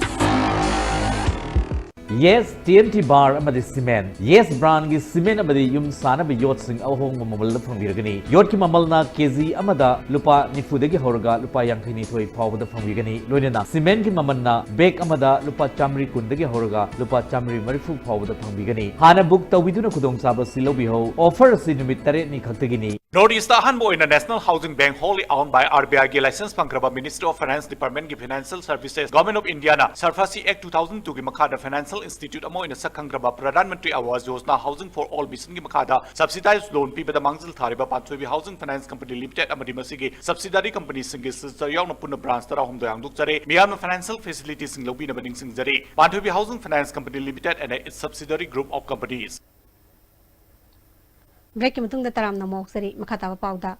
Yes, T N T Bar ꯑꯃꯗꯤ Cement. Yes brand ꯒꯤ cement ꯑꯃꯗꯤ ꯌꯨꯝ ꯁꯥꯅꯕ ꯌꯣꯠꯁꯤꯡ ꯑꯍꯣꯡꯕ ꯃꯃꯜꯗ ꯐꯪꯕꯤꯔꯒꯅꯤ꯫ ꯌꯣꯠꯀꯤ ꯃꯃꯜꯅ K G ꯑꯃꯗ ꯂꯨꯄꯥ ꯅꯤꯐꯨꯗꯒꯤ ꯍꯧꯔꯒ ꯂꯨꯄꯥ ꯌꯥꯡꯈꯩꯅꯤꯊꯣꯏ ꯐꯥꯎꯕꯗ ꯐꯪꯕꯤꯒꯅꯤ꯫ ꯂꯣꯏꯅꯅ cement ꯒꯤ ꯃꯃꯜꯅ bag ꯑꯃꯗ ꯂꯨꯄꯥ ꯆꯥꯃꯔꯤ ꯀꯨꯟꯗꯒꯤ ꯍꯧꯔꯒ ꯂꯨꯄꯥ ꯆꯥꯃꯔꯤ ꯃꯔꯤꯐꯨ ꯐꯥꯎꯕꯗ ꯐꯪꯕꯤꯒꯅꯤ꯫ ꯍꯥꯟꯅ book ꯇꯧꯕꯤꯗꯨꯅ ꯈꯨꯗꯣꯡꯆꯥꯕ ꯑꯁꯤ ꯂꯧꯕꯤꯍꯧ꯫ Offer ꯑꯁꯤ ꯅꯨꯃꯤꯠ ꯇꯔꯦꯠꯅꯤ ꯈꯛꯇꯒꯤꯅꯤ꯫ North East ꯇ ꯑꯍꯥꯟꯕ ꯑꯣꯏꯅ National Housing Bank wholly owned by R B I ꯒꯤ license ꯐꯪꯈ꯭ꯔꯕ Ministry of Finance Department ꯒꯤ Financial Services, Government of India ꯅ SARFAESI Act two thousand two ꯒꯤ ꯃꯈꯥꯗ financial institute ꯑꯃ ꯑꯣꯏꯅ ꯁꯛꯈꯪꯈ꯭ꯔꯕ Pradhan Mantri Awas Yojana Housing for All mission ꯒꯤ ꯃꯈꯥꯗ subsidized loan ꯄꯤꯕꯗ ꯃꯥꯡꯖꯤꯜ ꯊꯥꯔꯤꯕ ꯄꯥꯟꯊꯣꯏꯕꯤ Housing Finance Company Limited ꯑꯃꯗꯤ ꯃꯁꯤꯒꯤ subsidiary company ꯁꯤꯡꯒꯤ sister ꯌꯥꯎꯅ ꯄꯨꯟꯅ branch ꯇꯔꯥꯍꯨꯝꯗꯣꯏ ꯍꯥꯡꯗꯣꯛꯆꯔꯦ꯫ ꯃꯤꯌꯥꯝꯅ financial facility ꯁꯤꯡ ꯂꯧꯕꯤꯅꯕ ꯅꯤꯡꯁꯤꯡꯖꯔꯤ꯫ ꯄꯥꯟꯊꯣꯏꯕꯤ Housing Finance Company Limited and its subsidiary group of companies. Break ꯀꯤ ꯃꯇꯨꯡꯗ ꯇꯔꯥꯝꯅ ꯑꯃꯨꯛ ꯑꯣꯛꯆꯔꯤ꯫ ꯃꯈꯥ ꯇꯥꯕ ꯄꯥꯎꯗ,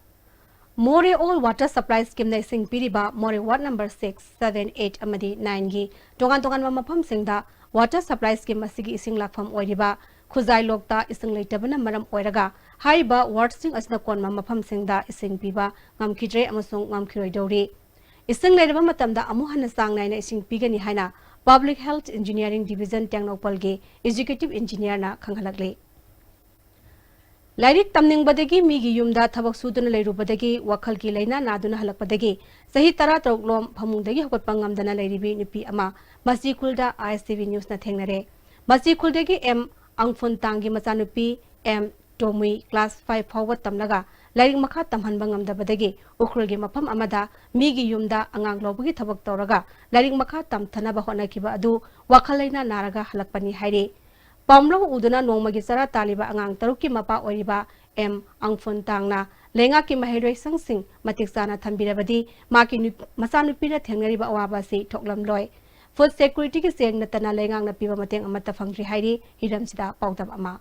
Moreh All Water Supply Scheme ꯅ ꯏꯁꯤꯡ ꯄꯤꯔꯤꯕ Moreh ward number six, seven, eight ꯑꯃꯗꯤ nine ꯒꯤ ꯇꯣꯉꯥꯟ ꯇꯣꯉꯥꯟꯕ ꯃꯐꯝꯁꯤꯡꯗ water supply scheme ꯑꯁꯤꯒꯤ ꯏꯁꯤꯡ ꯂꯥꯛꯐꯝ ꯑꯣꯏꯔꯤꯕ ꯈꯨꯖꯥꯏ ꯂꯣꯛꯇ ꯏꯁꯤꯡ ꯂꯩꯇꯕꯅ ꯃꯔꯝ ꯑꯣꯏꯔꯒ ꯍꯥꯏꯔꯤꯕ ward ꯁꯤꯡ ꯑꯁꯤꯅ ꯀꯣꯟꯕ ꯃꯐꯝꯁꯤꯡꯗ ꯏꯁꯤꯡ ꯄꯤꯕ ꯉꯝꯈꯤꯗ꯭ꯔꯦ ꯑꯃꯁꯨꯡ ꯉꯝꯈꯤꯔꯣꯏꯗꯧꯔꯤ꯫ ꯏꯁꯤꯡ ꯂꯩꯔꯕ ꯃꯇꯝꯗ ꯑꯃꯨꯛ ꯍꯟꯅ ꯆꯥꯡ ꯅꯥꯏꯅ ꯏꯁꯤꯡ ꯄꯤꯒꯅꯤ ꯍꯥꯏꯅ Public Health Engineering Division ꯇꯦꯡꯅꯧꯄꯜꯒꯤ Executive Engineer ꯅ ꯈꯪꯍꯜꯂꯛꯂꯤ꯫ ꯂꯥꯏꯔꯤꯛ ꯇꯝꯅꯤꯡꯕꯗꯒꯤ ꯃꯤꯒꯤ ꯌꯨꯝꯗ ꯊꯕꯛ ꯁꯨꯗꯨꯅ ꯂꯩꯔꯨꯕꯗꯒꯤ ꯋꯥꯈꯜꯒꯤ ꯂꯥꯏꯅꯥ ꯅꯥꯗꯨꯅ ꯍꯜꯂꯛꯄꯗꯒꯤ ꯆꯍꯤ ꯇꯔꯥ ꯇꯔꯨꯛ ꯂꯣꯝ ꯐꯃꯨꯡꯗꯒꯤ ꯍꯧꯒꯠꯄ ꯉꯝꯗꯅ ꯂꯩꯔꯤꯕꯤ ꯅꯨꯄꯤ ꯑꯃ ꯃꯆꯤ ꯈꯨꯜꯗ I S T V News ꯅ ꯊꯦꯡꯅꯔꯦ꯫ ꯃꯆꯤ ꯈꯨꯜꯗꯒꯤ M ꯑꯪꯐꯨꯟ ꯇꯥꯡꯒꯤ ꯃꯆꯥꯅꯨꯄꯤ M ꯇꯣꯃꯨꯏ class five ꯐꯥꯎꯕ ꯇꯝꯂꯒ ꯂꯥꯏꯔꯤꯛ ꯃꯈꯥ ꯇꯝꯍꯟꯕ ꯉꯝꯗꯕꯗꯒꯤ ꯎꯈ꯭ꯔꯨꯜꯒꯤ ꯃꯐꯝ ꯑꯃꯗ ꯃꯤꯒꯤ ꯌꯨꯝꯗ ꯑꯉꯥꯡ ꯂꯧꯕꯒꯤ ꯊꯕꯛ ꯇꯧꯔꯒ ꯂꯥꯏꯔꯤꯛ ꯃꯈꯥ ꯇꯝꯊꯅꯕ ꯍꯣꯠꯅꯈꯤꯕ ꯑꯗꯨ ꯋꯥꯈꯜ ꯂꯩꯅꯥ ꯅꯥꯔꯒ ꯍꯜꯂꯛꯄꯅꯤ ꯍꯥꯏꯔꯤ꯫ ꯄꯥꯝꯂꯧ ꯎꯗꯨꯅ ꯅꯣꯡꯃꯒꯤ ꯆꯔꯥ ꯇꯥꯜꯂꯤꯕ ꯑꯉꯥꯡ ꯇꯔꯨꯛꯀꯤ ꯃꯄꯥ ꯑꯣꯏꯔꯤꯕ ꯑꯦꯝ ꯑꯪꯐꯨꯟ ꯇꯥꯡꯅ ꯂꯩꯉꯥꯛꯀꯤ ꯃꯍꯩꯔꯣꯏꯁꯪꯁꯤꯡ ꯃꯇꯤꯛ ꯆꯥꯅ ꯊꯝꯕꯤꯔꯕꯗꯤ ꯃꯍꯥꯛꯀꯤ ꯅꯨ-, ꯃꯆꯥꯅꯨꯄꯤꯅ ꯊꯦꯡꯅꯔꯤꯕ ꯑꯋꯥꯕ ꯑꯁꯤ ꯊꯣꯛꯂꯝꯂꯣꯏ꯫ ꯐꯨꯗ ꯁꯦꯀ꯭ꯌꯨꯔꯤꯇꯤꯒꯤ ꯆꯦꯡ ꯅꯠꯇꯅ ꯂꯩꯉꯥꯛꯅ ꯄꯤꯕ ꯃꯇꯦꯡ ꯑꯃꯠꯇ ꯐꯪꯗ꯭ꯔꯤ ꯍꯥꯏꯔꯤ꯫ ꯍꯤꯔꯝꯁꯤꯗ ꯄꯥꯎꯗꯝ ꯑꯃ꯫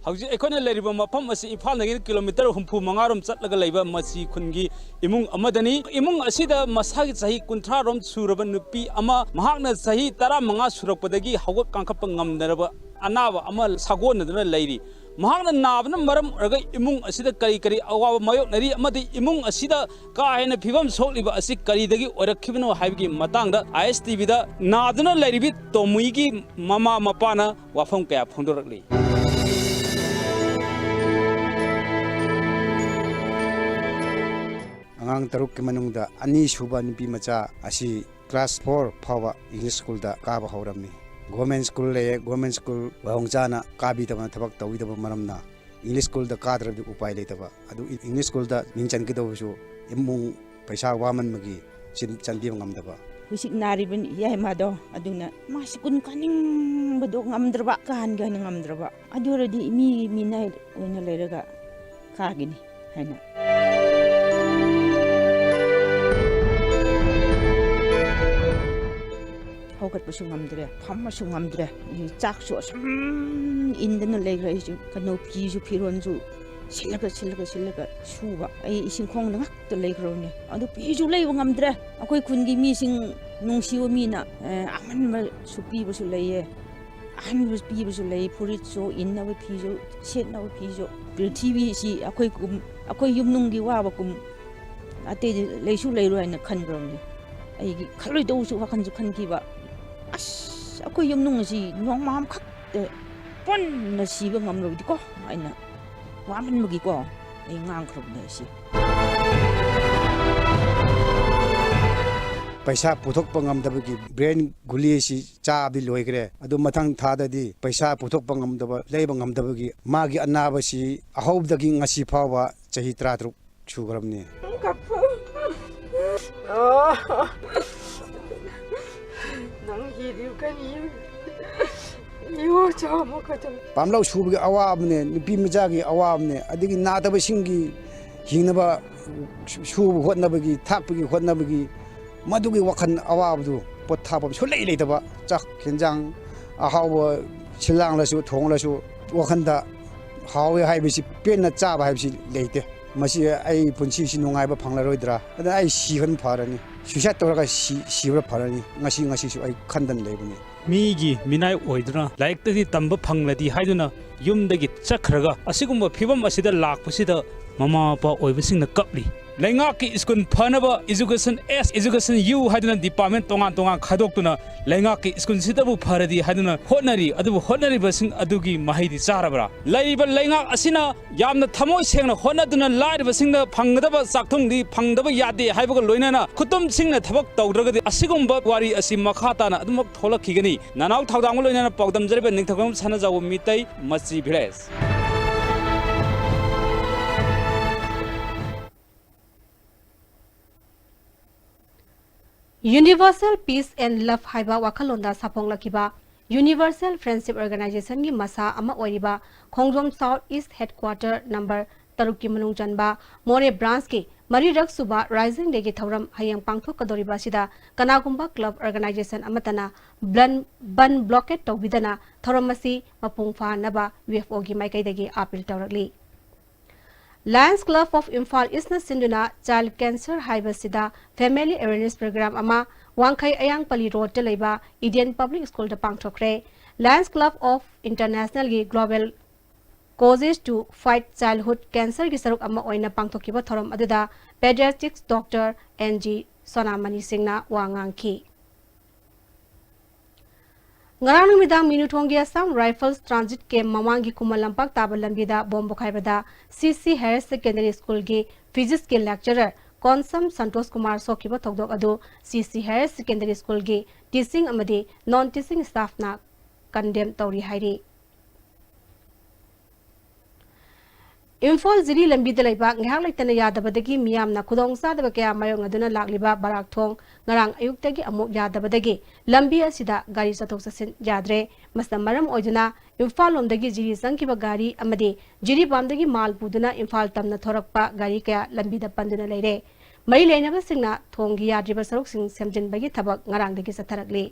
ꯍꯧꯖꯤꯛ ꯑꯩꯈꯣꯏꯅ ꯂꯩꯔꯤꯕ ꯃꯐꯝ ꯑꯁꯤ ꯏꯝꯐꯥꯜꯗꯒꯤ ꯀꯤꯂꯣꯃꯤꯇꯔ ꯍꯨꯝꯐꯨ ꯃꯉꯥ ꯔꯣꯝ ꯆꯠꯂꯒ ꯂꯩꯕ ꯃꯆꯤ ꯈꯨꯟꯒꯤ ꯏꯃꯨꯡ ꯑꯃꯗꯅꯤ꯫ ꯏꯃꯨꯡ ꯑꯁꯤꯗ ꯃꯁꯥꯒꯤ ꯆꯍꯤ ꯀꯨꯟꯊ꯭ꯔꯥ ꯔꯣꯝ ꯁꯨꯔꯕ ꯅꯨꯄꯤ ꯑꯃ, ꯃꯍꯥꯛꯅ ꯆꯍꯤ ꯇꯔꯥꯃꯉꯥ ꯁꯨꯔꯛꯄꯗꯒꯤ ꯍꯧꯒꯠ ꯀꯥꯡꯈꯠꯄ ꯉꯝꯗ꯭ꯔꯕ ꯑꯅꯥꯕ ꯑꯃ ꯁꯥꯒꯣꯟꯅꯗꯨꯅ ꯂꯩꯔꯤ꯫ ꯃꯍꯥꯛꯅ ꯅꯥꯕꯅ ꯃꯔꯝ ꯑꯣꯏꯔꯒ ꯏꯃꯨꯡ ꯑꯁꯤꯗ ꯀꯔꯤ ꯀꯔꯤ ꯑꯋꯥꯕ ꯃꯥꯌꯣꯛꯅꯔꯤ ꯑꯃꯗꯤ ꯏꯃꯨꯡ ꯑꯁꯤꯗ ꯀꯥ ꯍꯦꯟꯅ ꯐꯤꯕꯝ ꯁꯣꯛꯂꯤꯕ ꯑꯁꯤ ꯀꯔꯤꯗꯒꯤ ꯑꯣꯏꯔꯛꯈꯤꯕꯅꯣ ꯍꯥꯏꯕꯒꯤ ꯃꯇꯥꯡꯗ ꯑꯥꯏ ꯑꯦꯁ ꯇꯤ ꯚꯤꯗ ꯅꯥꯗꯨꯅ ꯂꯩꯔꯤꯕꯤ ꯇꯣꯃꯨꯏꯒꯤ ꯃꯃꯥ ꯃꯄꯥꯅ ꯋꯥꯐꯝ ꯀꯌꯥ ꯐꯣꯡꯗꯣꯔꯛꯂꯤ꯫ ꯑꯉꯥꯡ ꯇꯔꯨꯛꯀꯤ ꯃꯅꯨꯡꯗ ꯑꯅꯤꯁꯨꯕ ꯅꯨꯄꯤ ꯃꯆꯥ ꯑꯁꯤ class four ꯐꯥꯎꯕ English schoolꯗ ꯀꯥꯕ ꯍꯧꯔꯝꯃꯤ꯫ Government school ꯂꯩꯌꯦ, government school ꯃꯑꯣꯡ ꯆꯥꯅ ꯀꯥꯕꯤꯗꯕꯅ, ꯊꯕꯛ ꯇꯧꯕꯤꯗꯕ ꯃꯔꯝꯅ English schoolꯗ ꯀꯥꯗ꯭ꯔꯕꯗꯤ ꯎꯄꯥꯏ ꯂꯩꯇꯕ꯫ ꯑꯗꯨ English schoolꯗ ꯃꯤꯡ ꯆꯟꯒꯗꯧꯕꯁꯨ ꯏꯃꯨꯡ ꯄꯩꯁꯥ ꯋꯥꯃꯟꯕꯒꯤ ꯆꯟ-, ꯆꯟꯕꯤꯕ ꯉꯝꯗꯕ꯫ ꯍꯧꯖꯤꯛ ꯅꯥꯔꯤꯕ ꯌꯥꯏꯃꯗꯣ, ꯑꯗꯨꯅ ꯃꯥꯁꯤ ꯁ꯭ꯀꯨꯜ ꯀꯥꯅꯤꯡꯕꯗꯣ ꯉꯝꯗ꯭ꯔꯕ, ꯀꯥꯍꯟꯒꯦ ꯍꯥꯏꯅ ꯉꯝꯗ꯭ꯔꯕ꯫ ꯑꯗꯨ ꯑꯣꯏꯔꯗꯤ ꯃꯤ ꯃꯤꯅꯥꯏ ꯑꯣꯏꯅ ꯂꯩꯔꯒ ꯀꯥꯒꯅꯤ ꯍꯥꯏꯅ꯫ ꯍꯧꯒꯠꯄꯁꯨ ꯉꯝꯗ꯭ꯔꯦ, ꯐꯝꯕꯁꯨ ꯉꯝꯗ꯭ꯔꯦ, ꯆꯥꯛꯁꯨ ꯑꯁꯨꯝ ꯏꯟꯗꯅ ꯂꯩꯈ꯭ꯔꯦ꯫ ꯑꯩꯁꯨ ꯀꯩꯅꯣ, ꯐꯤꯁꯨ, ꯐꯤꯔꯣꯟꯁꯨ ꯁꯤꯜꯂꯒ, ꯁꯤꯜꯂꯒ, ꯁꯤꯜꯂꯒ ꯁꯨꯕ꯫ ꯑꯩ ꯏꯁꯤꯡ ꯈꯣꯡꯗ ꯉꯥꯛꯇ ꯂꯩꯈ꯭ꯔꯕꯅꯦ꯫ ꯑꯗꯨ ꯐꯤꯁꯨ ꯂꯩꯕ ꯉꯝꯗ꯭ꯔꯦ꯫ ꯑꯩꯈꯣꯏ ꯈꯨꯟꯒꯤ ꯃꯤꯁꯤꯡ, ꯅꯨꯡꯁꯤꯕ ꯃꯤꯅ, ꯑꯦ, ꯑꯃꯟꯕꯁꯨ ꯄꯤꯕꯁꯨ ꯂꯩꯌꯦ꯫ ꯑꯍꯟꯕ ꯄꯤꯕꯁꯨ ꯂꯩ, ꯐꯨꯔꯤꯠꯁꯨ, ꯏꯟꯅꯕ ꯐꯤꯁꯨ, ꯁꯦꯠꯅꯕ ꯐꯤꯁꯨ꯫ ꯄ꯭ꯔꯤꯊꯤꯕꯤꯁꯤ ꯑꯩꯈꯣꯏ ꯀꯨꯝ-, ꯑꯩꯈꯣꯏ ꯌꯨꯝꯅꯨꯡꯒꯤ ꯋꯥꯕ ꯀꯨꯝ ꯑꯇꯩꯗꯤ ꯂꯩꯁꯨ ꯂꯩꯔꯣꯏ ꯍꯥꯏꯅ ꯈꯟꯈ꯭ꯔꯕꯅꯤ꯫ ꯑꯩꯒꯤ ꯈꯜꯂꯣꯏꯗꯧꯕꯁꯨ ꯋꯥꯈꯜꯁꯨ ꯈꯟꯈꯤꯕ꯫ ꯑꯁ, ꯑꯩꯈꯣꯏ ꯌꯨꯝꯅꯨꯡ ꯑꯁꯤ ꯅꯣꯡꯃ ꯑꯃꯈꯛꯇ ꯄꯨꯟꯅ ꯁꯤꯕ ꯉꯝꯂꯕꯗꯤꯀꯣ ꯍꯥꯏꯅ ꯋꯥꯃꯟꯕꯒꯤꯀꯣ ꯑꯩ ꯉꯥꯡꯈ꯭ꯔꯕꯅꯦ ꯑꯩꯁꯦ꯫ ꯄꯩꯁꯥ ꯄꯨꯊꯣꯛꯄ ꯉꯝꯗꯕꯒꯤ ꯕ꯭ꯔꯦꯟ ꯒꯨꯂꯤꯁꯤ ꯆꯥꯕꯗꯤ ꯂꯣꯏꯈ꯭ꯔꯦ꯫ ꯑꯗꯨ ꯃꯊꯪ ꯊꯥꯗꯗꯤ ꯄꯩꯁꯥ ꯄꯨꯊꯣꯛꯄ ꯉꯝꯗꯕ, ꯂꯩꯕ ꯉꯝꯗꯕꯒꯤ ꯃꯥꯒꯤ ꯑꯅꯥꯕꯁꯤ ꯑꯍꯧꯕꯗꯒꯤ ꯉꯁꯤ ꯐꯥꯎꯕ ꯆꯍꯤ ꯇꯔꯥꯇꯔꯨꯛ ꯁꯨꯈ꯭ꯔꯕꯅꯤ꯫ ꯀꯞꯄꯨ꯫ ꯑꯣ꯫ ꯅꯪ ꯍꯤꯗꯨ ꯀꯔꯤ? ꯌꯣ ꯆꯥꯃ ꯈꯛꯇꯪ꯫ ꯄꯥꯝꯂꯧ ꯁꯨꯕꯒꯤ ꯑꯋꯥꯕꯅꯦ, ꯅꯨꯄꯤ ꯃꯆꯥꯒꯤ ꯑꯋꯥꯕꯅꯦ, ꯑꯗꯒꯤ ꯅꯥꯗꯕꯁꯤꯡꯒꯤ ꯍꯤꯡꯅꯕ ꯁꯨ-, ꯁꯨꯕ ꯍꯣꯠꯅꯕꯒꯤ, ꯊꯥꯛꯄꯒꯤ ꯍꯣꯠꯅꯕꯒꯤ ꯃꯗꯨꯒꯤ ꯋꯥꯈꯜ ꯑꯋꯥꯕꯗꯨ ꯄꯣꯊꯥꯐꯝ ꯁꯨꯡꯂꯩ ꯂꯩꯇꯕ꯫ ꯆꯥꯛ ꯍꯦꯟꯖꯥꯡ ꯑꯍꯥꯎꯕ ꯁꯤꯜꯂꯥꯡꯂꯁꯨ ꯊꯣꯡꯂꯁꯨ ꯋꯥꯈꯜꯗ ꯍꯥꯎꯋꯦ ꯍꯥꯏꯕꯁꯤ, ꯄꯦꯟꯅ ꯆꯥꯕ ꯍꯥꯏꯕꯁꯤ ꯂꯩꯇꯦ꯫ ꯃꯁꯤ ꯑꯩ ꯄꯨꯟꯁꯤꯁꯤ ꯅꯨꯡꯉꯥꯏꯕ ꯐꯪꯂꯔꯣꯏꯗ꯭ꯔꯥ? ꯑꯗꯨꯅ ꯑꯩ ꯁꯤꯕꯅ ꯐꯔꯅꯤ, suicide ꯇꯧꯔꯒ ꯁꯤ-, ꯁꯤꯕꯅ ꯐꯔꯅꯤ꯫ ꯉꯁꯤ, ꯉꯁꯤꯁꯨ ꯑꯩ ꯈꯟꯗꯅ ꯂꯩꯕꯅꯤ꯫ ꯃꯤꯒꯤ ꯃꯤꯅꯥꯏ ꯑꯣꯏꯗꯨꯅ ꯂꯥꯏꯔꯤꯛꯇꯗꯤ ꯇꯝꯕ ꯐꯪꯂꯗꯤ ꯍꯥꯏꯗꯨꯅ ꯌꯨꯝꯗꯒꯤ ꯆꯠꯈ꯭ꯔꯒ ꯑꯁꯤꯒꯨꯝꯕ ꯐꯤꯕꯝ ꯑꯁꯤꯗ ꯂꯥꯛꯄꯁꯤꯗ ꯃꯃꯥ ꯃꯄꯥ ꯑꯣꯏꯕꯁꯤꯡꯅ ꯀꯞꯂꯤ꯫ ꯂꯩꯉꯥꯛꯀꯤ ꯁ꯭ꯀꯨꯜ ꯐꯅꯕ Education S, Education U ꯍꯥꯏꯗꯨꯅ department ꯇꯣꯉꯥꯟ ꯇꯣꯉꯥꯟ ꯈꯥꯏꯗꯣꯛꯇꯨꯅ ꯂꯩꯉꯥꯛꯀꯤ ꯁ꯭ꯀꯨꯜꯁꯤꯗꯕꯨ ꯐꯔꯗꯤ ꯍꯥꯏꯗꯨꯅ ꯍꯣꯠꯅꯔꯤ꯫ ꯑꯗꯨꯕꯨ ꯍꯣꯠꯅꯔꯤꯕꯁꯤꯡ ꯑꯗꯨꯒꯤ ꯃꯍꯩꯗꯤ ꯆꯥꯔꯕ꯭ꯔꯥ? ꯂꯩꯔꯤꯕ ꯂꯩꯉꯥꯛ ꯑꯁꯤꯅ ꯌꯥꯝꯅ ꯊꯃꯣꯏ ꯁꯦꯡꯅ ꯍꯣꯠꯅꯗꯨꯅ ꯂꯥꯏꯔꯕꯁꯤꯡꯅ ꯐꯪꯒꯗꯕ ꯆꯥꯛꯊꯨꯡꯗꯤ ꯐꯪꯗꯕ ꯌꯥꯗꯦ ꯍꯥꯏꯕꯒ ꯂꯣꯏꯅꯅ ꯈꯨꯇꯨꯝꯁꯤꯡꯅ ꯊꯕꯛ ꯇꯧꯗ꯭ꯔꯒꯗꯤ ꯑꯁꯤꯒꯨꯝꯕ ꯋꯥꯔꯤ ꯑꯁꯤ ꯃꯈꯥ ꯇꯥꯅ ꯑꯗꯨꯃꯛ ꯊꯣꯛꯂꯛꯈꯤꯒꯅꯤ꯫ ꯅꯅꯥꯎ ꯊꯧꯗꯥꯡꯒ ꯂꯣꯏꯅꯅ ꯄꯥꯎꯗꯝꯖꯔꯤꯕ ꯅꯤꯡꯊꯧꯖꯝ ꯁꯅꯥꯖꯥꯎꯕ ꯃꯤꯇꯩ, ꯃꯆꯤ village꯫ Universal Peace and Love ꯍꯥꯏꯕ ꯋꯥꯈꯜꯂꯣꯟꯗ ꯁꯥꯐꯣꯡꯂꯛꯈꯤꯕ Universal Friendship Organizationꯒꯤ ꯃꯁꯥ ꯑꯃ ꯑꯣꯏꯔꯤꯕ ꯈꯣꯡꯖꯣꯝ South East Headquarter number ꯇꯔꯨꯛꯀꯤ ꯃꯅꯨꯡ ꯆꯟꯕ ꯃꯣꯔꯦ branchꯀꯤ ꯃꯔꯤꯔꯛ ꯁꯨꯕ Rising Dayꯒꯤ ꯊꯧꯔꯝ ꯍꯌꯦꯡ ꯄꯥꯡꯊꯣꯛꯀꯗꯧꯔꯤꯕ ꯑꯁꯤꯗ ꯀꯅꯥꯒꯨꯝꯕ club organization ꯑꯃꯠꯇꯅ ꯕ꯭ꯂꯟ-, ꯕꯟ blockade ꯇꯧꯕꯤꯗꯅ ꯊꯧꯔꯝ ꯑꯁꯤ ꯃꯄꯨꯡ ꯐꯥꯍꯟꯅꯕ UFOꯒꯤ ꯃꯥꯏꯀꯩꯗꯒꯤ appeal ꯇꯧꯔꯛꯂꯤ꯫ Lions Club of Imphal Eastꯅ ꯁꯤꯟꯗꯨꯅ child cancer ꯍꯥꯏꯕꯁꯤꯗ family awareness program ꯑꯃ ꯋꯥꯡꯈꯩ ꯑꯌꯥꯡꯄꯜꯂꯤ roadꯇ ꯂꯩꯕ Eden Public Schoolꯗ ꯄꯥꯡꯊꯣꯛꯈ꯭ꯔꯦ꯫ Lions Club of Internationalꯒꯤ Global Causes to Fight Childhood Cancerꯒꯤ ꯁꯔꯨꯛ ꯑꯃ ꯑꯣꯏꯅ ꯄꯥꯡꯊꯣꯛꯈꯤꯕ ꯊꯧꯔꯝ ꯑꯗꯨꯗ Pediatrics Doctor N G ꯁꯣꯅꯥꯃꯅꯤ ꯁꯤꯡꯅ ꯋꯥ ꯉꯥꯡꯈꯤ꯫ ꯉꯔꯥꯡ ꯅꯨꯃꯤꯗꯥꯡ ꯃꯤꯅꯨꯊꯣꯡꯒꯤ Assam Rifles transit camp ꯃꯃꯥꯡꯒꯤ ꯈꯨꯃꯟ ꯂꯝꯄꯥꯛ ꯇꯥꯕ ꯂꯝꯕꯤꯗ bomb ꯄꯣꯈꯥꯏꯕꯗ C C Higher Secondary Schoolꯒꯤ Physicsꯀꯤ lecturer Konsam Santosh Kumar ꯁꯣꯛꯈꯤꯕ ꯊꯧꯗꯣꯛ ꯑꯗꯨ ꯁꯤ ꯁꯤ ꯍꯥꯌꯔ ꯁꯦꯀꯦꯟꯗꯔꯤ ꯁ꯭ꯀꯨꯜꯒꯤ ꯇꯤꯆꯤꯡ ꯑꯃꯗꯤ ꯅꯣꯟ ꯇꯤꯆꯤꯡ ꯁ꯭ꯇꯥꯐꯅ ꯀꯟꯗꯦꯝ ꯇꯧꯔꯤ ꯍꯥꯏꯔꯤ꯫ ꯏꯝꯐꯥꯜ ꯖꯤꯔꯤ ꯂꯝꯕꯤꯗ ꯂꯩꯕ ꯉꯥꯏꯍꯥꯛ ꯂꯩꯇꯅ ꯌꯥꯗꯕꯗꯒꯤ ꯃꯤꯌꯥꯝꯅ ꯈꯨꯗꯣꯡꯆꯥꯗꯕ ꯀꯌꯥ ꯃꯥꯌꯣꯛꯅꯗꯨꯅ ꯂꯥꯛꯂꯤꯕ ꯕꯔꯥꯛ ꯊꯣꯡ ꯉꯔꯥꯡ ꯑꯌꯨꯛꯇꯒꯤ ꯑꯃꯨꯛ ꯌꯥꯗꯕꯗꯒꯤ ꯂꯝꯕꯤ ꯑꯁꯤꯗ ꯒꯥꯔꯤ ꯆꯠꯊꯣꯛ ꯆꯠꯁꯤꯟ ꯌꯥꯗ꯭ꯔꯦ꯫ ꯃꯁꯤꯅ ꯃꯔꯝ ꯑꯣꯏꯗꯨꯅ ꯏꯝꯐꯥꯜ ꯂꯣꯝꯗꯒꯤ ꯖꯤꯔꯤ ꯆꯪꯈꯤꯕ ꯒꯥꯔꯤ ꯑꯃꯗꯤ ꯖꯤꯔꯤꯕꯥꯝꯗꯒꯤ ꯃꯥꯜ ꯄꯨꯗꯨꯅ ꯏꯝꯐꯥꯜ ꯇꯝꯅ ꯊꯣꯔꯛꯄ ꯒꯥꯔꯤ ꯀꯌꯥ ꯂꯝꯕꯤꯗ ꯄꯟꯗꯨꯅ ꯂꯩꯔꯦ꯫ ꯃꯔꯤ ꯂꯩꯅꯕꯁꯤꯡꯅ ꯊꯣꯡꯒꯤ ꯌꯥꯗ꯭ꯔꯤꯕ ꯁꯔꯨꯛꯁꯤꯡ ꯁꯦꯝꯖꯤꯟꯕꯒꯤ ꯊꯕꯛ ꯉꯔꯥꯡꯗꯒꯤ ꯆꯠꯊꯔꯛꯂꯤ꯫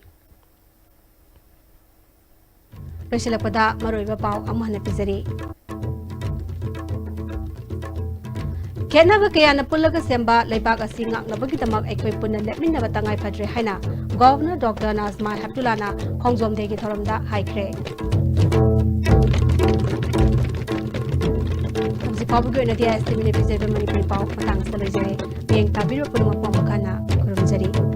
ꯂꯣꯏꯁꯤꯜꯂꯛꯄꯗ ꯃꯔꯨꯑꯣꯏꯕ ꯄꯥꯎ ꯑꯃꯨꯛ ꯍꯟꯅ ꯄꯤꯖꯔꯤ꯫ ꯈꯦꯠꯅꯕ ꯀꯌꯥꯅ ꯄꯨꯜꯂꯒ ꯁꯦꯝꯕ ꯂꯩꯕꯥꯛ ꯑꯁꯤ ꯉꯥꯛꯅꯕꯒꯤꯗꯃꯛ ꯑꯩꯈꯣꯏ ꯄꯨꯟꯅ ꯂꯦꯞꯃꯤꯟꯅꯕ ꯇꯉꯥꯏ ꯐꯗ꯭ꯔꯦ ꯍꯥꯏꯅ ꯒꯣꯚꯔꯅꯔ ꯗꯣꯛꯇꯔ ꯅꯥꯖꯃꯥ ꯍꯦꯞꯇꯨꯂꯥꯅ ꯈꯣꯡꯖꯣꯝ ꯗꯦꯒꯤ ꯊꯧꯔꯝꯗ ꯍꯥꯏꯈ꯭ꯔꯦ꯫ ꯍꯧꯖꯤꯛ ꯐꯥꯎꯕꯒꯤ ꯑꯣꯏꯅꯗꯤ ꯑꯥꯏ ꯑꯦꯁ ꯇꯤ ꯚꯤꯅ ꯄꯤꯖꯔꯤꯕ ꯃꯅꯤꯄꯨꯔꯤ ꯄꯥꯎ ꯃꯇꯥꯡꯁꯤꯗ ꯂꯣꯏꯖꯔꯦ꯫ ꯃꯤꯠꯌꯦꯡ ꯇꯥꯕꯤꯔꯤꯕ ꯄꯨꯝꯅꯃꯛꯄꯨ ꯑꯃꯨꯛ ꯍꯟꯅ ꯈꯨꯔꯨꯝꯖꯔꯤ꯫